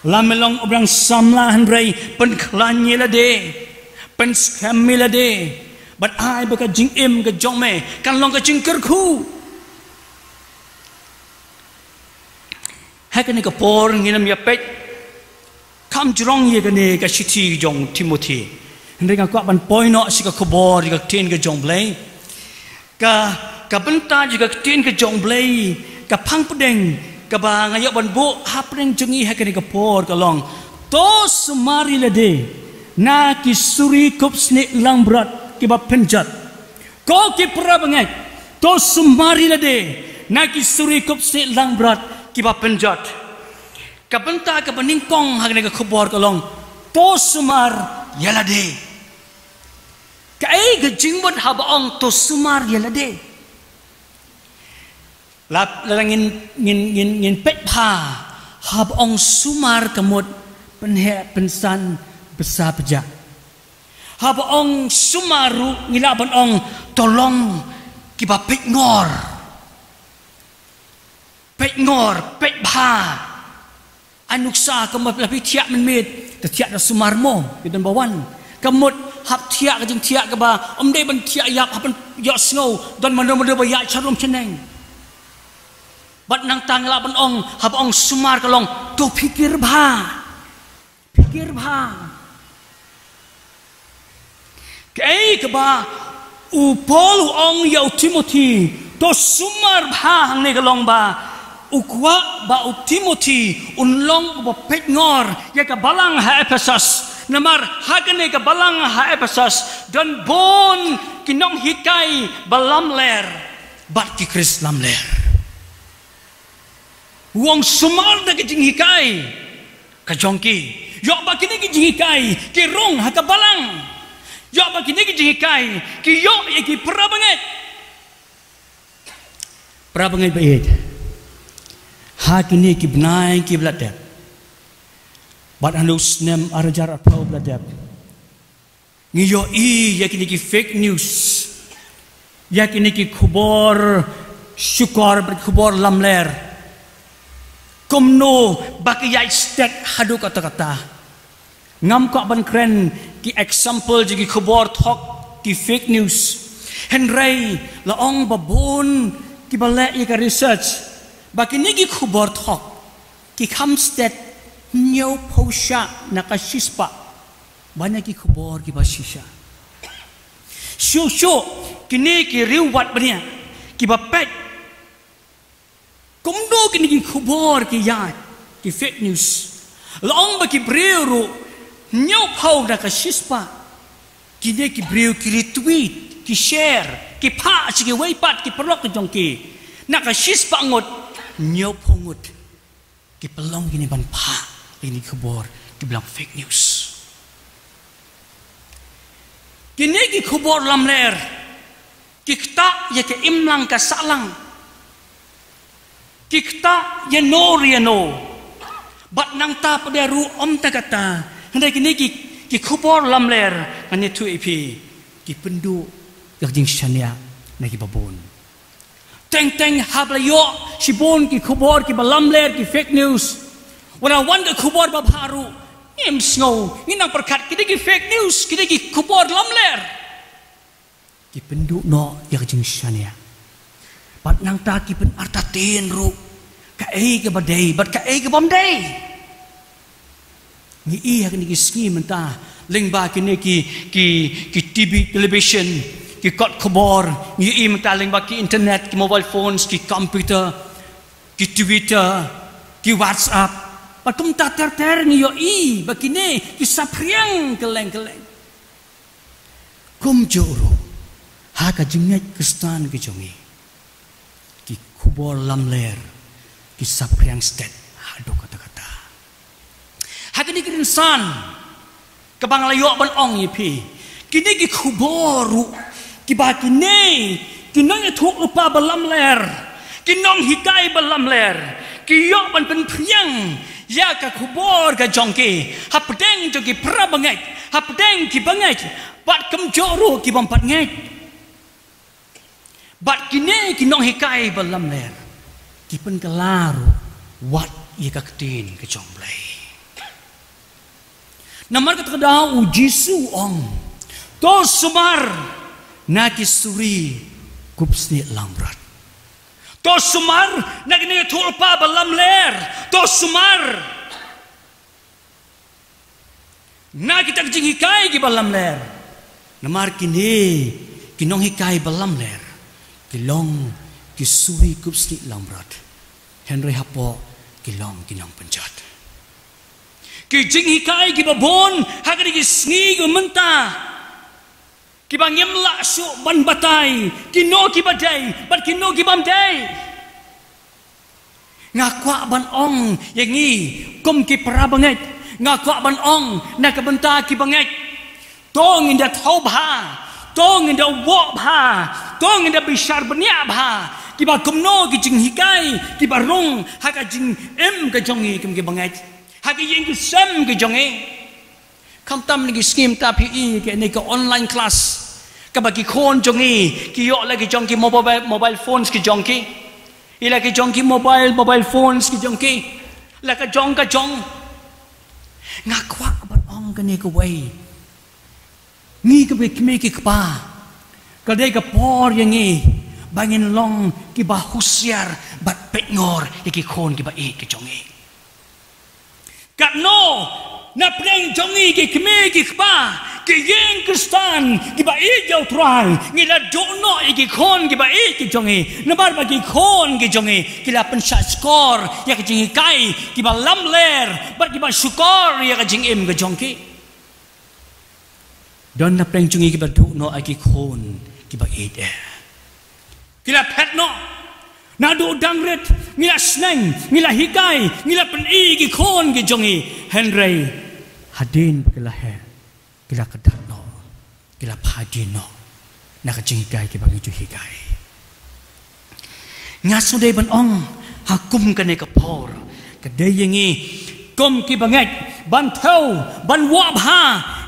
Lada me long u briang samla hynrei pynkhlaiñ ïa lade, pynskhem ïa lade, Bad ai ba ka jingim ka jong me kan long ka jingkyrkhu. Ha kane ka por ngin ym ïa peit kham jrong ïa kane ka shithi jong Timothi. Hynrei nga kwah ban poi noh sha ka khubor ïa ka ktien ka jong Blei. Ka, ka bynta jong ka ktien ka jong Blei, ka phang pdeng kaba nga ïoh ban buh hapdeng jong ngi ha kane ka por ka long: To sumar ïa lade na ki suri kup snieh langbrot kiba pynjot. Ko ki para bangeit, to sumar ïa lade na ki suri kup snieh langbrot kiba pynjot. Ka bynta kaba nyngkong ha kane ka khubor ka long: To sumar ïa lade. Kaei ka jingmut haba ong to sumar ïa lade? Lap, lada ngin, ngin, ngin, ngin peit bha, haba ong sumar ka mut pynheh pynsan bsa pjah. Haba ong sumar ruh ngi lah ban ong to long kiba peit ngor. Peit ngor, peit bha. Ai nuksa ka mut la phi thiah mynmiet, te thiah da sumar mo, ki don ba wan. Ka mut hap thiah ka jingthiah kaba ym dei ban thiah ïap, hap ban ïohsngew, don mano mano ba ïaid sharum shaneng. Bad nangta ngi lah ban ong, haba ong sumar ka long, to phikir bha. Phikir bha. Kaei kaba u Paul u ong ïa u Timothi, to sumar bha hangne ka long ba u kwah ba u Timothi un long uba peit ngor ïa ka balang ha Ephesus. Namar ha kane ka balang ha Ephesus don bun ki nonghikai ba lamler bad ki Khrist lamler. U ong sumar da ki jinghikai ka jong ki. Ïoh ba kine ki jinghikai ki rung ha ka balang. Ïoh ba kine ki jinghikai ki ïoh ïa ki para bangeit. Para bangeit ba ïeit, ha kine ki bnai kiba la dep, bad ha u snem ar hajar arphew ba la dep, ngi ïohi ïa kine ki fake news, ïa kine ki khubor shukor bad khubor lamler. Kumno ba ki ïaid stet haduh katta katta. Ngam kwah ban kren ki example jong ki khubor thok, ki fake news. Hynrei la ong ba bun kiba leh ïa ka research ba kine ki khubor thok ki kham stet hynñiewphew shah na ka shispah ban ïa ki khubor kiba shisha. Shuh shuh kine ki riewwad bniah kiba peit kumno kine ki khubor ki ïaid, ki fake news. La ong ba ki briew ruh hynñiewphew na ka shispah kine ki briew ki retweet, ki share, ki phah sha kiwei pat ki paralok ki jong ki. Na ka shispah ngut, hynñiewphew ngut ki pynlong kine ban phah ïa kine ki khubor kiba long fake news. Kine ki khubor lamler ki ktah ïa ka imlang ka sahlang. Ki ktah ïano ïano. Bad nangta pat de ruh ym tang katta, hynrei kine ki, ki khubor lamler, ngan ïathuh ïa phi, ki pynduh ïa ka jingshaniah na kiba bun. Teng teng haba la ïoh shibun ki khubor kiba lamler, ki fake news, wat la wan ka khubor babha ruh ngim sngew, ngi nang pyrkhat kine ki fake news, kine ki khubor lamler. Ki pynduh noh ïa ka jingshaniah. Bad nangta ki pynartatien ruh kaei kaba dei bad kaei kaba ym dei. Ngi i ha kine ki sngi mynta, lyngba kine ki, ki, ki T V, television, ki kot khubor, ngi i mynta lyngba ki internet, ki mobile phones, ki computer, ki Twitter, ki WhatsApp. Bad kumta ter ter ngi ïohi ba kine ki saphriang kylleng kylleng. Kumjuh ruh ha ka jingngeit Khristan ka jong ngi, ki khubor lamler ki saphriang stet haduh katta katta. Ha kine ki rynsan kaba nga la ïoh ban ong ïa phi, kine ki khubor ruh kiba kine ki nongïathuhlypa ba lamler, ki nonghikai ba lamler ki ïoh ban pynphriang ïa ka khubor ka jong ki hapdeng jong ki para bangeit, hapdeng ki bangeit, bad kumjuh ruh ki bym pat ngeit. Bad kine ki nonghikai ba lamler ki pynkylla ruh wat ïa ka ktien ka jong Blei. Namar kata ka daw u Jisu u ong, to sumar Na ki suri kupsnieh langbrot. To sumar na kine ki thulpa ba lamler. To sumar na kita ki jinghikai kiba lamler. Namar kine ki nonghikai ba lamler ki long ki suri kupsnieh langbrot. Hynrei hapoh ki long ki nongpynjot. Ki jinghikai kiba bun ha kine ki sngi kiba mynta, kiba ngim lah shuh ban batai kino kiba dei bad kino ki bym dei. Nga kwah ban ong ïa ngi kum ki para bangeit, nga kwah ban ong na ka bynta ki bangeit. To ngin da thaw bha, to ngin da wok bha, to ngin da bishar bniah bha kiba kumno ki jinghikai kiba rung ha ka jingim ka jong ngi kum ki bangeit, ha ka ïing ka sem ka jong ngi. Khamtam na ki sngi mynta phi i kane ka online class, kaba ki khun jong ngi ki ïoh la ki jong ki mobile, mobile phones ki jong ki, i la ki jong ki mobile, mobile phones ki jong ki, la ka jong ka jong. Nga kwah ban ong kane kawei, ngi kaba ki kmie ki kpa, ka dei ka por ïa ngi ba ngin long kiba husiar bad peit ngor ïa ki khun kiba ïeit ki jong ngi. Katno na pdeng jong ngi ki kmie ki kpa, ki ïing Khristan kiba ïeit ïa U Trai, ngi la duh noh ïa ki khun kiba ïeit ki jong ngi, namar ba ki khun ki jong ngi ki la pynshah shkor ïa ka jinghikai kiba lamler bad kiba shukor ïa ka jingim ka jong ki. Don na pdeng jong ngi kiba duh noh ïa ki khun kiba ïeit eh. Ki la phet noh. Naduh dang rit ngi la sneng, ngi la hikai, ngi la pyni ki khun ki jong ngi. Hynrei hadien ba ki la heh, ki la kdat noh, ki la phai dien noh na ka jinghikai kiba ngi ju hikai. Nga sngewdei ban ong ha kum kane ka por, ka dei ïa ngi kum ki bangeit ban thew, ban wah bha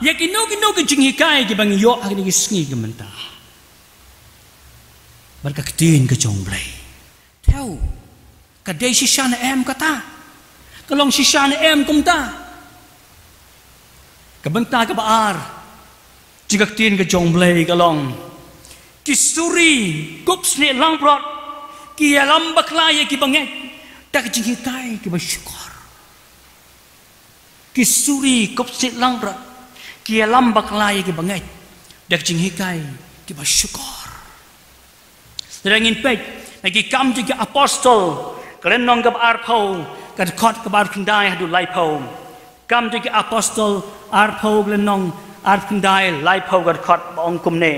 ïa kino kino ki jinghikai kiba ngi ïoh ha kine ki sngi ki mynta. Bad ka ktien ka jong U Blei, thew, ka dei shisha ne em kata? Ka long shisha ne em kumta? Ka bynta kaba ar jong ka ktien ka jong U Blei ka long, ki suri kupsnieh langbrot ki ïalam bakla ïa ki bangeit da ka jinghikai kiba shukor. Ki suri kupsnieh langbrot ki ïalam bakla ïa ki bangeit da ka jinghikai kiba shukor. Lada ngin peit na ki Kam jong ki Apostol, ka lynnong kaba arphew, ka dkhot kaba arphew khyndai haduh laiphew. Kam jong ki Apostol arphew, ka lynnong arphew khyndai, laiphew, ka dkhot ba ong kumne: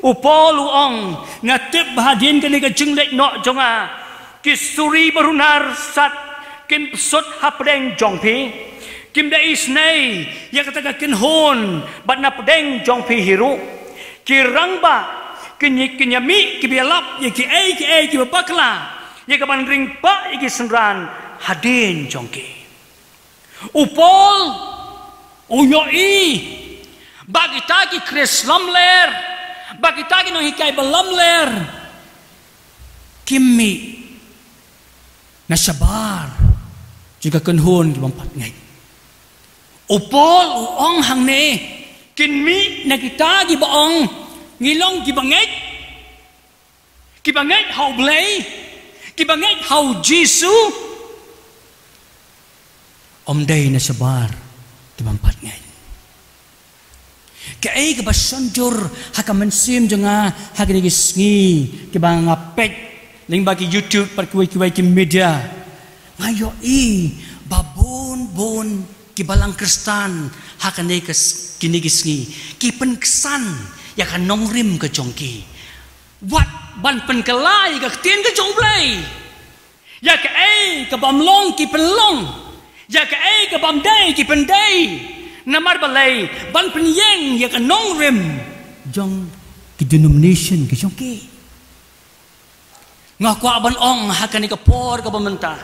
U Paul u ong, nga tip ba hadien kane ka jingleit noh jong nga, ki suri ba runar sat kin psut hapdeng jong phi. Kim da isynei ïa kata ka kynhun bad na pdeng jong phi hi ruh ki rangbah kin ïa, kin ïa mih kiba ïalap ïa kiei kiei kiba bakla ïa kaban ring pah ïa ki synran hadien jong ki. U Paul u ïohi ba kita ki Khrist lamler, ba kita ki nonghikai ba lamler kim mih na shabar jong ka kynhun ki bym pat ngeit. U Paul u ong hangne, kin mih na kita kiba ong ngi long kiba ngeit, kiba ngeit ha U Blei, kiba ngeit ha U Jisu, ym dei na shabar ki bym pat ngeit. Kaei kaba shon jur ha ka mynsiem jong nga ha kine ki sngi kiba nga peit lyngba ki YouTube bad kiwei kiwei ki media, nga ïohi ba bun bun ki balang Khristan ha kane ka s-, kine ki sngi ki pynksan ïa ka nongrim ka jong ki. Wat ban pynkylla ïa ka ktien ka jong U Blei. Ïa kaei ka bym long ki pynlong, ïa kaei ka bym dei ki pyndei. Namar balei? Ban pynïeng ïa ka nongrim jong ki denomination ki jong ki. Nga kwah ban ong ha kane ka por kaba mynta,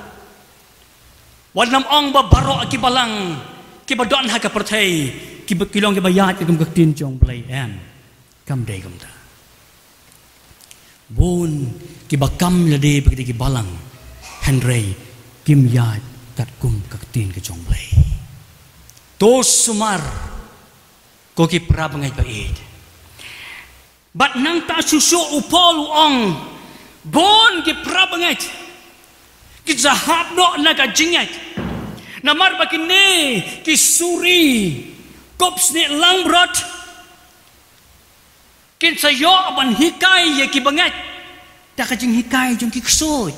wat nym ong ba baroh ki balang kiba don ha ka pyrthei kiba, ki long kiba ïaid katkum ka ktien jong U Blei, em. Kam dei kumta. Bun kiba kam lade ba ki dei ki balang, hynrei kim ïaid katkum ka ktien ka jong U Blei. To sumar, ko ki para bangeit ba ïeit. Bad nangta shuh shuh u Paul u ong, bun ki para bangeit kin sa hap noh na ka jingngeit. Namar ba kine ki suri kup snieh langbrot kin sa ïoh ban hikai ïa ki bangeit da ka jinghikai jong ki ksuid.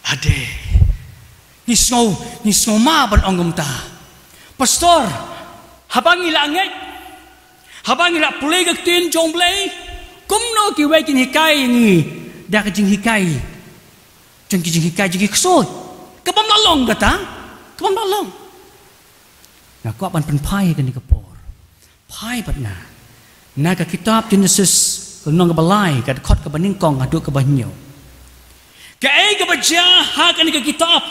Ade. Ngi sngew, ngi sngew ma ban ong kumta. Pastor, haba ngi la ngeit, haba ngi la pule ka ktien jong U Blei, kumno kiwei kin hikai ïa ngi da ka jinghikai jong ki jinghikai jong ki ksuid? Ka bym la long kata, ka bym la long. Nga kwah ban pynphai ha kane ka por. Phai bad nga na ka kitab Genesis, ka lynnong kaba lai, ka dkhot kaba nyngkong haduh kaba hynñiew. Kaei kaba jia ha kane ka kitab?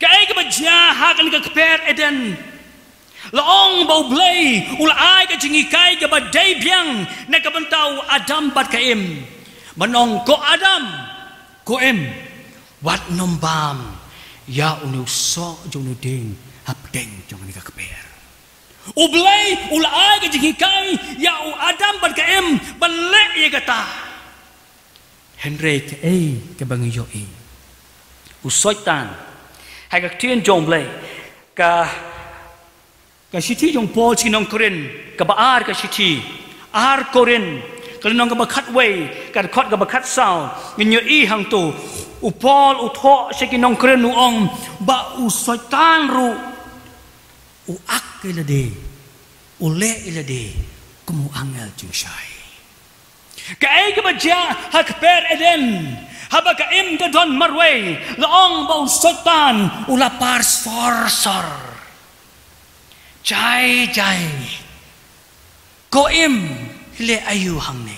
Kaei kaba jia ha kane ka kper Eden? La ong ba U Blei u la ai ka jinghikai kaba dei biang na ka bynta u Adam bad ka Im. Ban ong, ko Adam, ko Im, wat nym bam ïa une u soh jong une u dieng hapdeng jong kane ka kper. U Blei u la ai ka jinghikai ïa u Adam bad ka Im ban leh ïa kata. Hynrei kaei kaba ngi ïohi? U Soitan, ha ka ktien jong U Blei, ka, ka shithi jong Paul sha ki nong Korinth, kaba ar ka shithi, ar Korinth, ka lynnong kaba khatwei, ka dkhot kaba khatsaw, ngin ïohi hangto, u Paul u thoh sha ki nong Korinth u ong ba u Soitan ruh u ak ïa lade, u leh ïa lade kum u angel jingshai. Kaei kaba jia ha kper Eden, haba ka Im ka don marwei, la ong ba u Soitan u la par sor sor. Jai jai, ko Im, phi leh aïu hangne?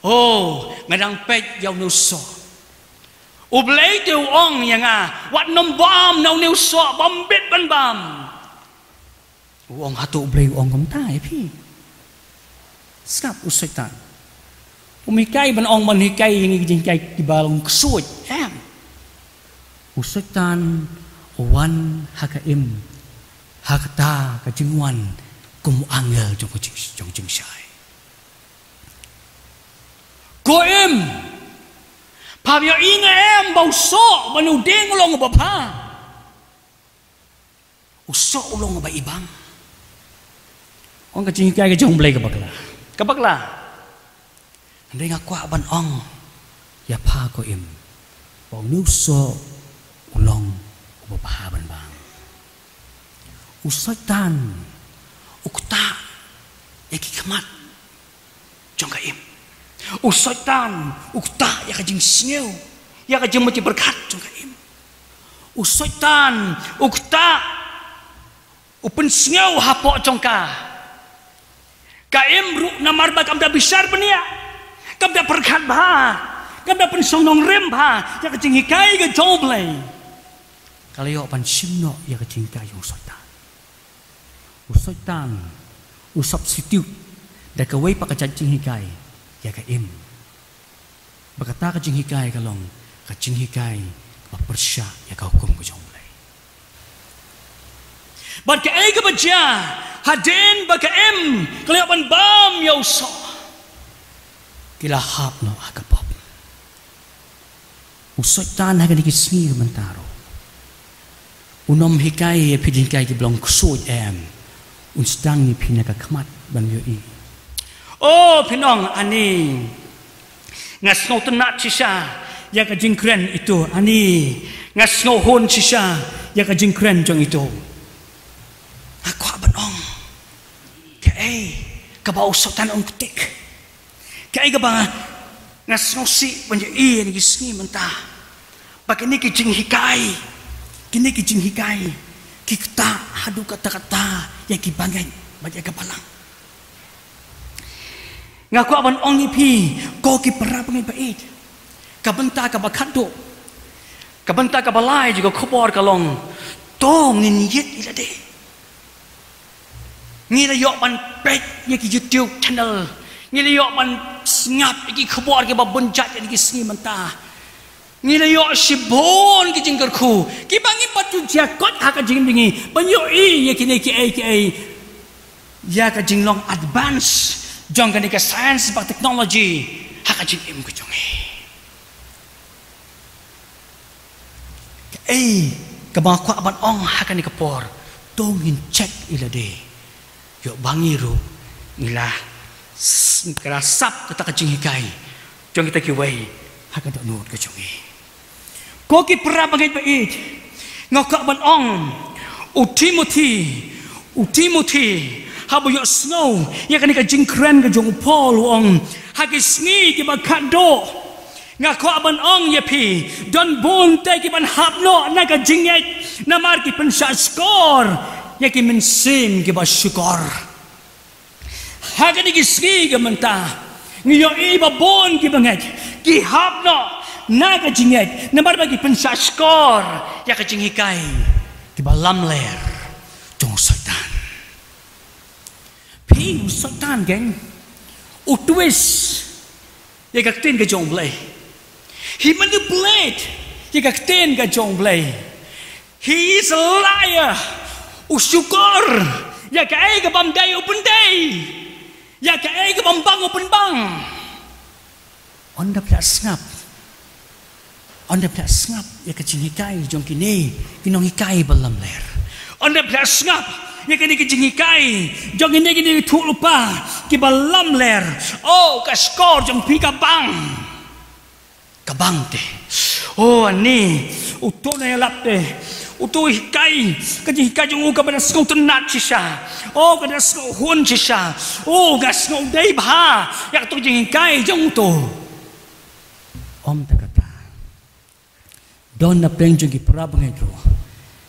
O, nga dang peit ïa une u soh. U Blei te u ong ïa nga, wat nym bam na une u soh, bym bit ban bam. U ong, hato U Blei u ong kumta ïa phi? Sngap, u Soitan um hikai ban ong ban hikai ïa ngi ki jinghikai kiba long ksuid, em. U Soitan u wan ha ka Im ha kata ka jingwan kum u angel jong ka jing, jong jingshai. Ko Im, pha ïohi ne em ba u soh ban u dieng u long uba bha? U soh u long uba ibang. Ong ka jinghikai ka jong U Blei ka bakla, ka bakla. Hynrei nga kwah ban ong ïa pha ko Im ba une u soh u long uba bha ban bang. U Soitan u ktah ïa ki khmat jong ka Im. U Soitan u ktah ïa ka jingsngew, ïa ka jingmut jingpyrkhat jong ka Im. U Soitan u ktah, u pynsngew hapoh jong ka. Ka Im ruh namar ba kam da bishar bniah, kam da pyrkhat bha, kam da pynsong nongrim bha ïa ka jinghikai ka jong U Blei, ka la ïoh ban shim noh ïa ka jinghikai jong u Soitan. U Soitan u substitute da kawei pat ka jait jinghikai ïa ka Im. Ba kata ka jinghikai ka long ka jinghikai kaba pyrshah ïa ka hukum ka jong U Blei. Bad kaei kaba jia, hadien ba ka Im ka la ïoh ban bam ïa u soh, ki la hap noh ha ka pop. U Soitan ha kine ki sngi ka mynta ruh un ym hikai ïa phi jinghikai kiba long ksuid, em. Un sdang ïa phi na ka khmat ban ïohi. O, phin ong, ani nga sngewtynnat shisha ïa ka jingkren itu, ani nga sngewhun shisha ïa ka jingkren jong itu. Nga kwah ban ong, kaei kaba u Soitan un ktik? Kaei kaba nga sngewsih ban ïohi ha kine ki sngi mynta, ba kine ki jinghikai, kine ki jinghikai ki ktah haduh katta katta ïa ki bangeit bad ïa ka balang. Nga kwah ban ong ïa phi, ko ki para bangeit ba ïeit, ka bynta kaba khatduh, ka bynta kaba lai jong ka khubor ka long, to ngin ïit ïa lade. Ngi la ïoh ban peit ïa ki YouTube channel, ngi la ïoh ban sngap ïa ki khubor kiba bun jait ïa ki sngi mynta. Ngi la ïoh shibun ki jingkyrkhu kiba ngi pat ju jia kot ha ka jingim jong ngi ban ïohi ïa kine kiei kiei, ïa ka jinglong advance jong kane ka science bad technology ha ka jingim ka jong ngi. Kaei kaba nga kwah ban ong ha kane ka por, to ngin check ïa lade. Ïoh ba ngi ruh ngi la s-, ngi la sap kata ka jinghikai jong kita kiwei ha ka dohnud ka jong ngi. Ko ki para bangeit ba ïeit, nga kwah ban ong, u Timothi, u Timothi, haba ïohsngew ïa kane ka jingkren ka jong u Paul, u ong, ha ki sngi kiba khatduh, nga kwah ban ong ïa phi, don bun te ki ban hap noh na ka jingngeit, namar ki pynshah shkor ïa ki mynsiem kiba shukor. Ha kine ki sngi ka mynta, ngi ïohi ba bun ki bangeit ki hap noh na ka jingngeit namar ba ki pynshah shkor ïa ka jinghikai kiba lamler jong u Soitan. Phi, u Soitan, gang, u twist ïa ka ktien ka jong u Blei. He manipulate ïa ka ktien ka jong u Blei. He is a liar. U shukor ïa kaei ka bym dei, u pyndei. Ïa kaei ka bym bang, u pynbang. Ynda phi la sngap, ynda phi la sngap ïa ka jinghikai jong kine ki nonghikai ba lamler, ynda phi la sngap ïa kine ki jinghikai jong kine ki nongïathuhlypa kiba lamler, oh, ka shkor jong phi ka bang. Ka bang te. Oh, ani, uto u nongïalap te, uto u hikai ka jinghikai jong u kaba da sngewtynnat shisha. Oh, ka da sngewhun shisha. Oh, ka sngewdei bha ïa kato ka jinghikai jong uto. Ym tang kata, don na pdeng jong ki para bangeit ruh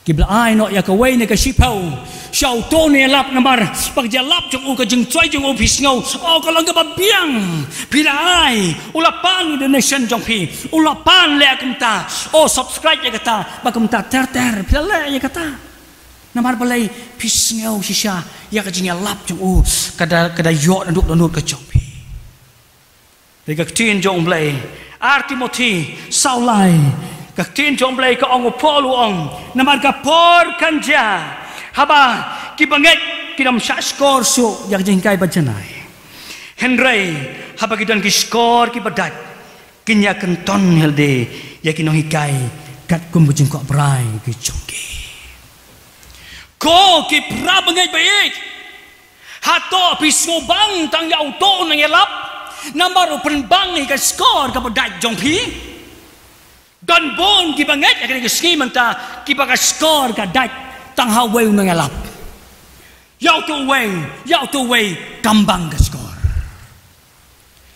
kiba la ai noh ïa kawei na ka shiphew sha uto u nongïalap namar ba ka jingïalap jong u, ka jingtrei jong u, phi sngew, oh, ka long kaba biang. Phi la ai, u la pan ïa ka donation jong phi, u la pan leh kumta, oh, subscribe ïa kata, ba kumta ter ter phi la leh ïa kata. Namar balei? Phi sngew shisha ïa ka jingïalap jong u ka da, ka da ïoh naduh dohnud ka jong phi. Dei ka ktien jong u Blei, Ar Timothi saw lai, ka ktien jong u Blei ka ong, u Paul u ong, namar ka por kan jia haba ki bangeit kin ym shah shkor shuh ïa ka jinghikai ba janai. Hynrei haba ki don ki shkor kiba dait, kin ïa kynton hi lade ïa ki nonghikai katkum ka jingkwah brai ka jong ki. Ko ki para bangeit ba ïeit, hato phi sngewbang tang ïa uto u nongïalap namar u pynbang ïa ka shkor kaba dait jong phi? Don bun ki bangeit ha kine ki sngi mynta kiba ka shkor ka dait tang ha uwei u nongïalap. Ïa uto uwei, ïa uto uwei kam bang ka shkor.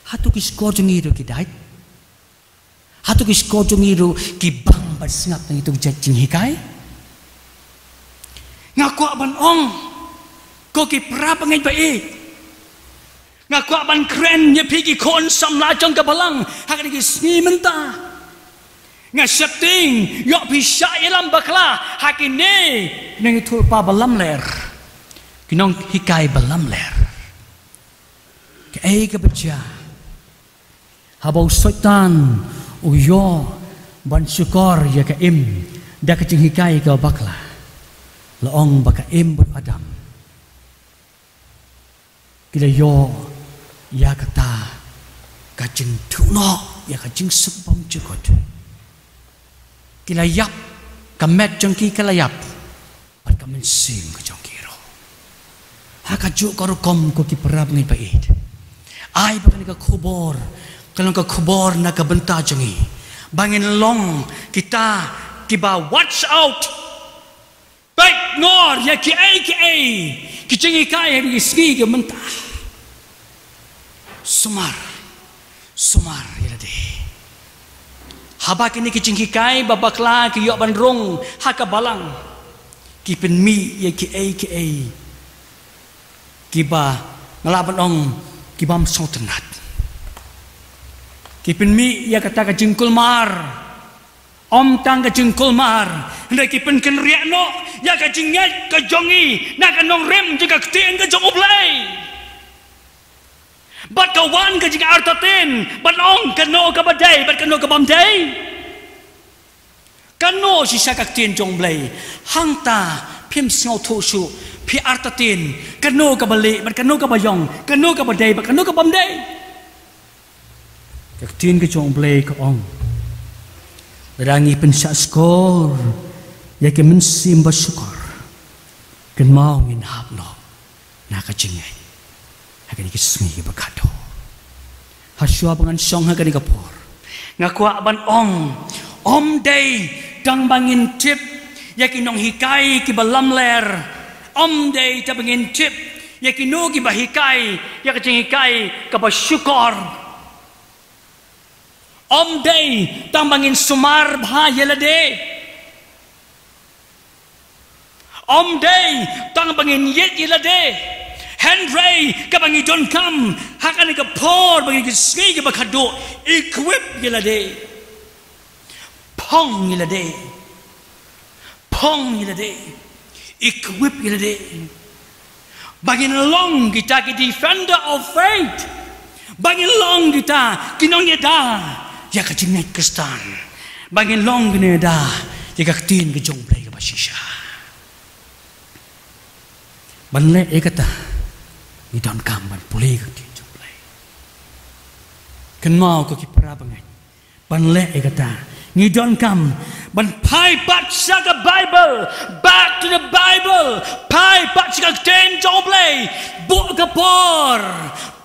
Hato ki shkor jong ngi ruh ki dait? Hato ki shkor jong ngi ruh ki bang ban sngap na kito ki jait jinghikai? Nga kwah ban ong, ko ki para bangeit ba ïeit, nga kwah ban kren ïa phi ki khun samla jong ka balang ha kine ki sngi mynta. Nga sheptieng ïoh phi shah ïalam bakla ha kine ki nongïathuhlypa ba lamler, ki nonghikai ba lamler. Kaei kaba jia haba u Soitan u ïoh ban shukor ïa ka im da ka jinghikai kaba bakla? La ong ba ka im bad u Adam ki la ïoh ïa kata ka jingthuh noh ïa ka jingsuk bym jukut. Ki la ïap, ka met jong ki ka la ïap, bad ka mynsiem ka jong ki ruh. Ha kajuh ka rukom, ko ki para bangeit ba ïeit, ai ba kane ka khubor kan long ka khubor na ka bynta jong ngi, ba ngin long kita kiba watch out, peit ngor ïa kiei kiei ki jinghikai ha kine ki sngi ki mynta. Sumar, sumar ïa lade. Haba kine ki jinghikai ba bakla ki ïoh ban rung ha ka balang, ki pynmih ïa kiei kiei kiba nga lah ban ong ki bym sngewtynnat. Ki pynmih ïa kata ka jingkulmar. Ym tang ka jingkulmar, hynrei ki pynkynriah noh ïa ka jingngeit ka jong ngi na ka nongrim jong ka ktien ka jong U Blei. Bad ka wan ka jingartatien ban ong kano kaba dei bad kano ka bym dei. Kano shisha ka ktien jong U Blei? Hangta phim sngewthuh shuh, Phi artatien, kano kaba lieh, bad kano kaba ïong, kano kaba dei, bad kano kaba ym dei. Ka ktien ka jong U Blei ka ong, lada ngi pynshah shkor ïa ki mynsiem ba shukor, kynmaw ngin hap noh na ka jingngeit ha kine ki sngi kiba khadduh. Hashwa ba ngan shong ha kane ka por, nga kwah ban ong, ym dei tang ba ngin tip ïa ki nonghikai kiba lamler, ym dei tang ba ngin tip ïa kino kiba hikai ïa ka jinghikai kaba shukor. Ym dei tang ba ngin sumar bha ïa lade. Ym dei tang ba ngin ïeit ïa lade. Hynrei kaba ngi donkam ha kane ka por, ba ngi ki sngi kiba khadduh, equip ïa lade. Phong ïa lade. Phong ïa lade. Equip ïa lade. Ba ngin long kita ki defender of faith. Ba ngin long kita ki nongïada ïa ka jingngeit Khristan. Ba ngin long ki nongïada ïa ka ktien ka jong U Blei kaba shisha. Ban leh ïa kata, ngi donkam ban pule ka ktien jong U Blei. Kynmaw ko ki para bangeit. Ban leh ïa kata, ngi donkam ban phai pat sha ka Bible, back to the Bible, phai pat sha ka ktien jong U Blei, buh ka por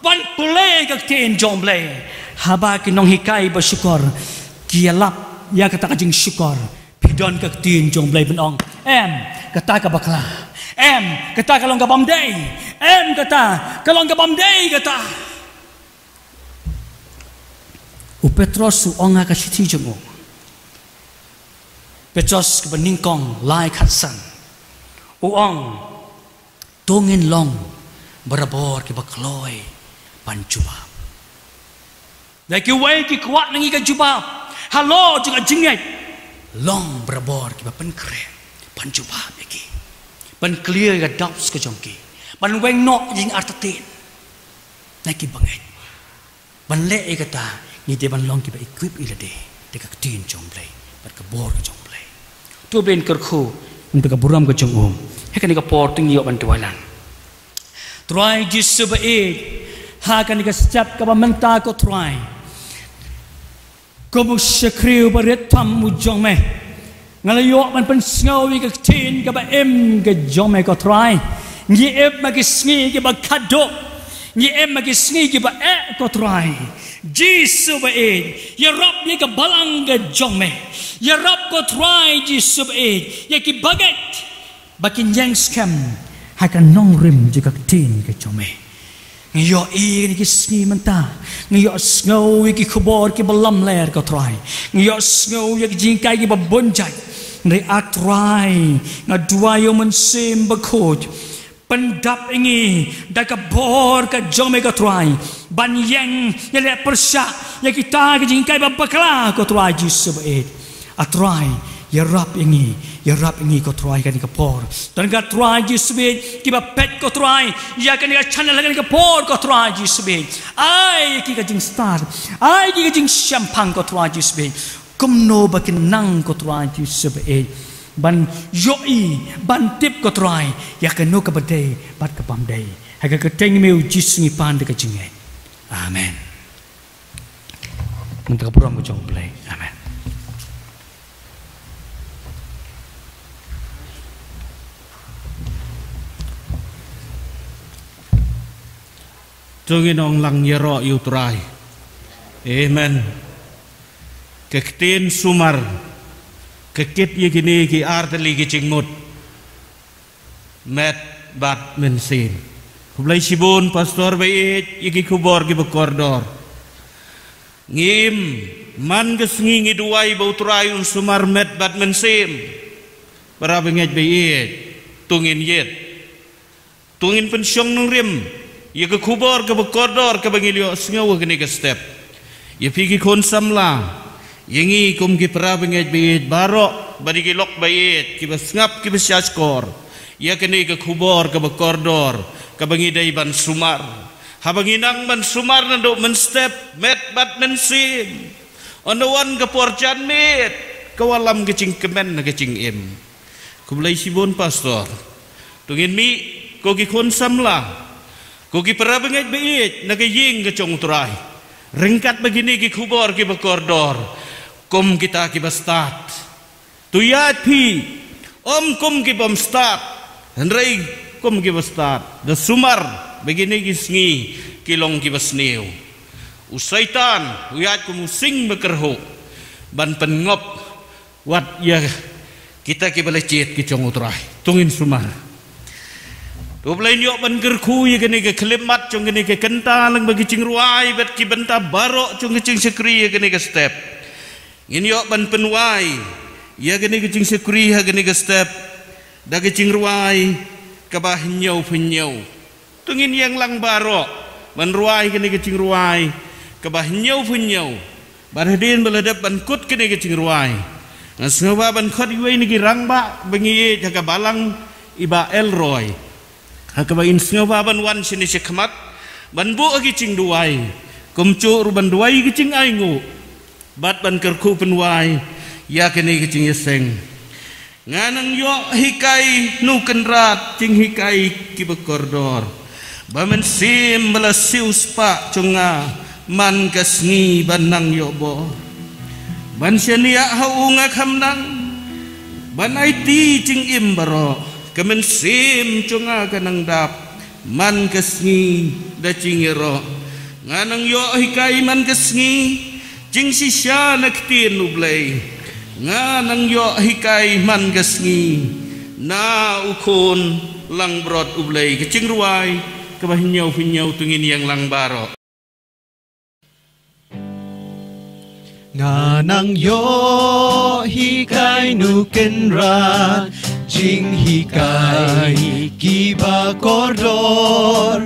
ban pule ka ktien jong U Blei. Haba ki nonghikai ba shukor ki ïalap ïa kata ka jingshukor, phi don ka ktien jong U Blei ban ong, em, kata ka bakla, em, kata ka long ka bym dei, em, kata ka long ka bym dei kata. U Petros u ong ha ka shithi jong u, Petros kaba nyngkong lai khatsan, u ong, to ngin long barabor kiba kloi ban jubab. Da kiwei ki kwah na ngi ka jubab halor jong ka jingngeit, long barabor kiba pynkhreh ban jubab ïa ki, ban clear ïa ka doubts ka jong ki, ban weng noh ïa ka artatien na ki bangeit. Ban leh ïa kata, ngi dei ban long kiba equip ïa lade da ka ktien jong U Blei bad ka bor ka jong U Blei. To ban kyrkhu ïa ka burom ka jong u. Ha kane ka por to ngin ïoh ban duwai lang. Trai Jisu ba ïeit, ha kane ka step kaba mynta ko Trai, kum u shakri uba rit tam u jong me, nga la ïoh ban pynsngew ïa ka ktien kaba im ka jong me ko Trai. Ngi im ha ki sngi kiba khadduh, ngi im ha ki sngi kiba eh ko Trai. Jisu ba ïeit, ïarap ïa ka balang ka jong me. Ïarap ko Trai Jisu ba ïeit ïa ki bangeit ba kin ïeng skhem ha ka nongrim jong ka ktien ka jong me. Ngi ïohi ha kine ki sngi mynta, ngi ïohsngew ïa ki khubor kiba lamler ko Trai. Ngi ïohsngew ïa ki jinghikai kiba bun jait. Hynrei A Trai, nga duwai ïa u Mynsiem Bakhuid, pyndap ïa ngi da ka bor ka jong me ko Trai, ban ïeng ïaleh pyrshah ïa kita ki jinghikai ba bakla ko Trai Jisu ba ïeit. A Trai, ïarap ïa ngi, ïarap ïa ngi ko Trai kane ka por. Don ka Trai Jisu ba ïeit kiba peit ko Trai ïa kane ka channel ha kane ka por ko Trai Jisu ba ïeit. Ai ki ka jingstad, ai ki ka jingshemphang ko Trai Jisu ba ïeit. Kumno ba kin nang ko Trai Jisu ba ïeit, ban ïohi, ban tip ko Trai ïa kano kaba dei bad ka bym dei. Ha ka kyrteng jong me u Jisu ngi pan da ka jingngeit. Amen. Mynta ka burom ka jong U Blei. Amen. To ngin ong lang, ïaroh ïa U Trai. Amen. Ka ktien sumar ka kit ïa kine ki artylli ki jingmut, met bad mynsiem. Khublei shibun Pastor ba ïeit ïa ki khubor kiba kordor. Ngi im man ka sngi ngi duwai ba U Trai un sumar met bad mynsiem. Para bangeit ba ïeit, to ngin ïeit, to ngin pynshong nongrim ïa ka khubor kaba kordor kaba ngi la ïohsngew ha kane ka step. Ïa phi ki khun samla, ïa ngi kum ki para bangeit ba ïeit baroh, bad ïa ki lok ba ïeit kiba sngap kiba shahshkor ïa kane ka khubor kaba kordor kaba ngi dei ban sumar. Haba ngi nang ban sumar naduh mynstep, met bad mynsiem, ynda wan ka por janmiet, ka wallam ka jingkmen ha ka jingim. Khublei shibun Pastor. To ngin mih Ko ki khun samla, ko ki para bangeit ba ïeit na ka ïing ka jong U Trai, ryngkat bad kine ki khubor kiba kordor, kum kita kiba stad. To ïaid phi, ym kum ki bym stad, hynrei kum kiba stad. Da sumar ba kine ki sngi ki long kiba sniew. U Soitan u ïaid kum u sing bakyrhuh ban pynngop wat ïa kita kiba la jied ki jong U Trai. To ngin sumar. To U Blei, ngin ïoh ban kyrkhu ïa kane ka khyllipmat jong kane ka kynta lyngba ki jingrwai bad ki bynta baroh jong ki jingshakri ïa kane ka step. Ngin ïoh ban pynwai ïa kane ka jingshakri ha kane ka step da ka jingrwai kaba hynñiew phew hynñiew. To ngin ïeng lang baroh ban rwai kane ka jingrwai kaba hynñiew phew hynñiew. Bad hadien ba la dep ban kut kane ka jingrwai, nga sngewbha ban khot iwei na ki rangbah ba ngi ïeit ha ka balang, i Bah Elroy, ha kaba in sngewbha ban wan shane shakhmat ban buh ha ki jingduwai, kumjuh ruh ban duwai ki jingainguh bad ban kyrkhu pynwai ïa kane ka jingïaseng. Nga nang ïoh hikai, Nu Kynrad, jinghikai kiba kordor. Ba mynsiem ba la siewspah jong nga man ka sngi ban nang ïoh bor. Ban shaniah ha U nga kham nang, ban aiti jingim baroh. Ka mynsiem jong nga ka nang dap man ka sngi da jingïaroh. Nga nang ïoh hikai man ka sngi jingshisha na ktien U Blei. Nga nang ïoh hikai man ka sngi na U Khun langbrot U Blei. Ka jingrwai kaba hynñiew phew hynñiew. To ngin ïeng lang baroh. Nga nang ïoh hikai, Nu Kynrad, jinghikai kiba kordor.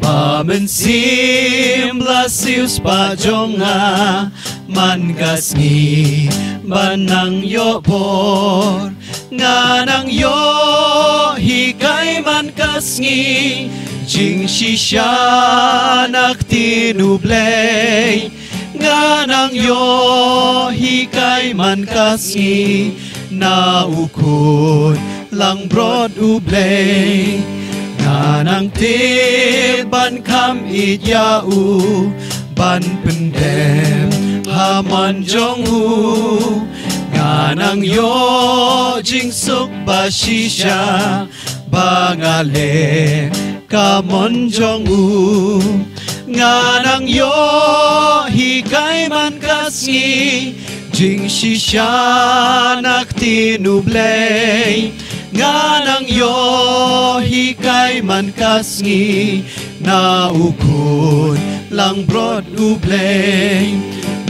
Ba mynsiem ba la siewspah jong nga man ka sngi ban nang ïoh bor. Nga nang ïoh hikai man ka sngi jingshisha na ktien U Blei. Nga nang ïoh hikai man ka sngi na U Khun langbrot U Blei. Nga nang tip ban kham ïeit ïa U, ban pyndem ha mon jong U. Nga nang ïoh jingsuk ba shisha ba nga leh ka mon jong U. Nga nang ïoh hikai man ka sngi jingshisha na ktien U Blei. Nga nang ïoh hikai man ka sngi na U Khun langbrot U Blei.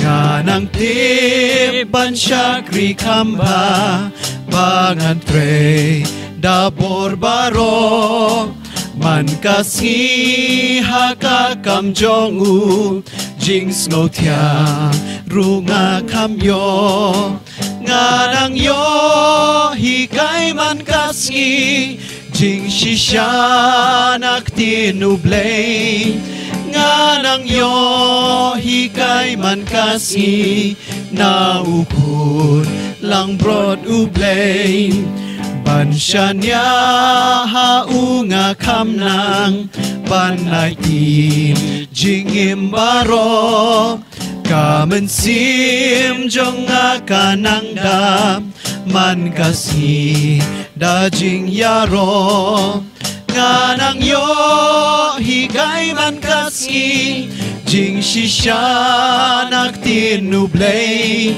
Nga nang tip ban shakri kham bha ba ngan trei da bor baroh man ka sngi ha ka kam jong U. Jingsngewthiang ruh nga kham ïoh. Nga nang ïoh hikai man ka sngi jingshisha na ktien U Blei. Nga nang ïoh hikai man ka sngi na U Khun langbrot U Blei. Ban shaniah ha U nga kham nang, ban aiti jingim baroh. Ka mynsiem jong nga ka nang dap man ka sngi da jingïaroh. Nga nang ïoh hikai man ka sngi jingshisha na ktien U Blei.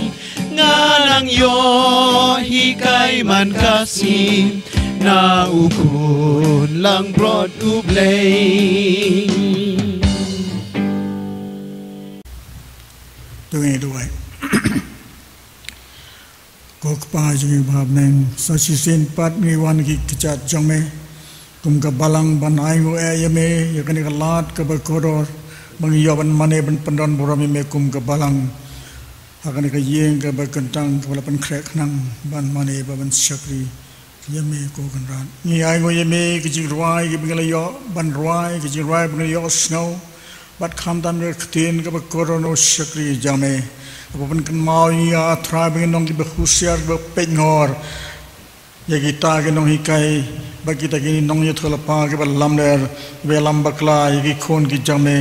Nga nang ïoh hikai man ka sngi na U Khun langbrot U Blei. To ngin duwai. Ko Kpa jong ngi ba ha bneng, sa shisien pat ngi wan ki kjat jong Me kum ka balang ban ainguh eh ïa Me ïa kane ka lad kaba kordor ba ngi ïoh ban mane ban pyndon burom ïa Me kum ka balang ha kane ka ïing kaba kyntang kaba la pynkhreh khnang ban mane ba ban shakri ïa Me, Ko Kynrad. Ngi ainguh ïa Me ki jingrwai kiba ngi la ïoh ban rwai, ki jingrwai ba ngi la ïoh sngew, bad khamtam ïa ka ktien kaba kordor, shakri ïa Me. Haba pynkynmaw ïa ngi, A Trai, ba ngin long kiba husiar, kiba peitngor Ïa kita ki nonghikai bad kita ki nongïathuhlypa kiba lamler, kiba lam bakla ïa ki khun ki jong me.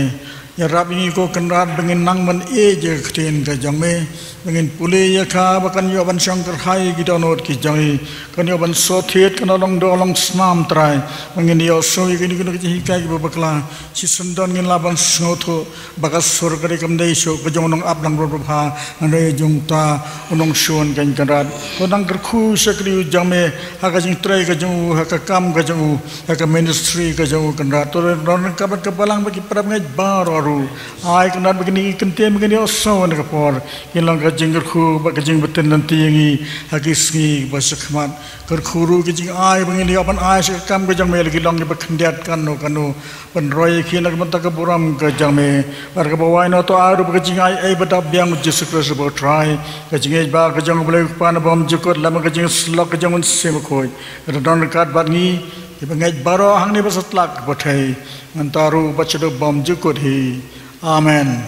Ïarap ïa ngi ko Kynrad ba ngin nang ban ïeit ïa ka ktien ka jong me, ba ngin pule ïa ka ba kan ïoh ban shong kyrhai ïa ki dohnud ki jong ngi, kan ïoh ban sot thied, kan long doh long snam, Trai. Ba ngin ïohsngew ïa kine ki nonghikai kiba bakla. Shisien don ngin lah ban sngewthuh ba ka sur ka dei kam dei shuh ka jong u nongap langbrot babha, hynrei jong uta u nongshun, ko Kynrad. To nang kyrkhu sha ka ri u jong me ha ka jingtrei ka jong u, ha ka kam ka jong u, ha ka ministry ka jong u, Kynrad. To don ka bad ka balang bad ki para bangeit baroh ruh. Ai Kynrad ba kine ki kyntien ba kin ïohsngew ha kane ka por kin long ka jingkyrkhu bad ka jingbtin lynti ïa ngi ha ki sngi ba shakhmat. Kyrkhu ruh ki jingai ba ngin ïoh ban ai sha ka kam ka jong me, la ki long kiba khyndiat kano kano, ban roi ïa ki na ka bynta ka burom ka jong me. Bad kaba wai noh, to ai ruh ba ka jingai ei ba dap biang u Jisu Khrist uba u Trai, ka jingïeit ba ka jong u Blei u Kpa na bymjukut, lem ka jingsyllok ka jong u Mynsiem Bakhuid, ka don ryngkat bad ngi kiba ngeit baroh hangne bad satlak ka pyrthei, mynta ruh bad shaduh bymjukut hi. Amen.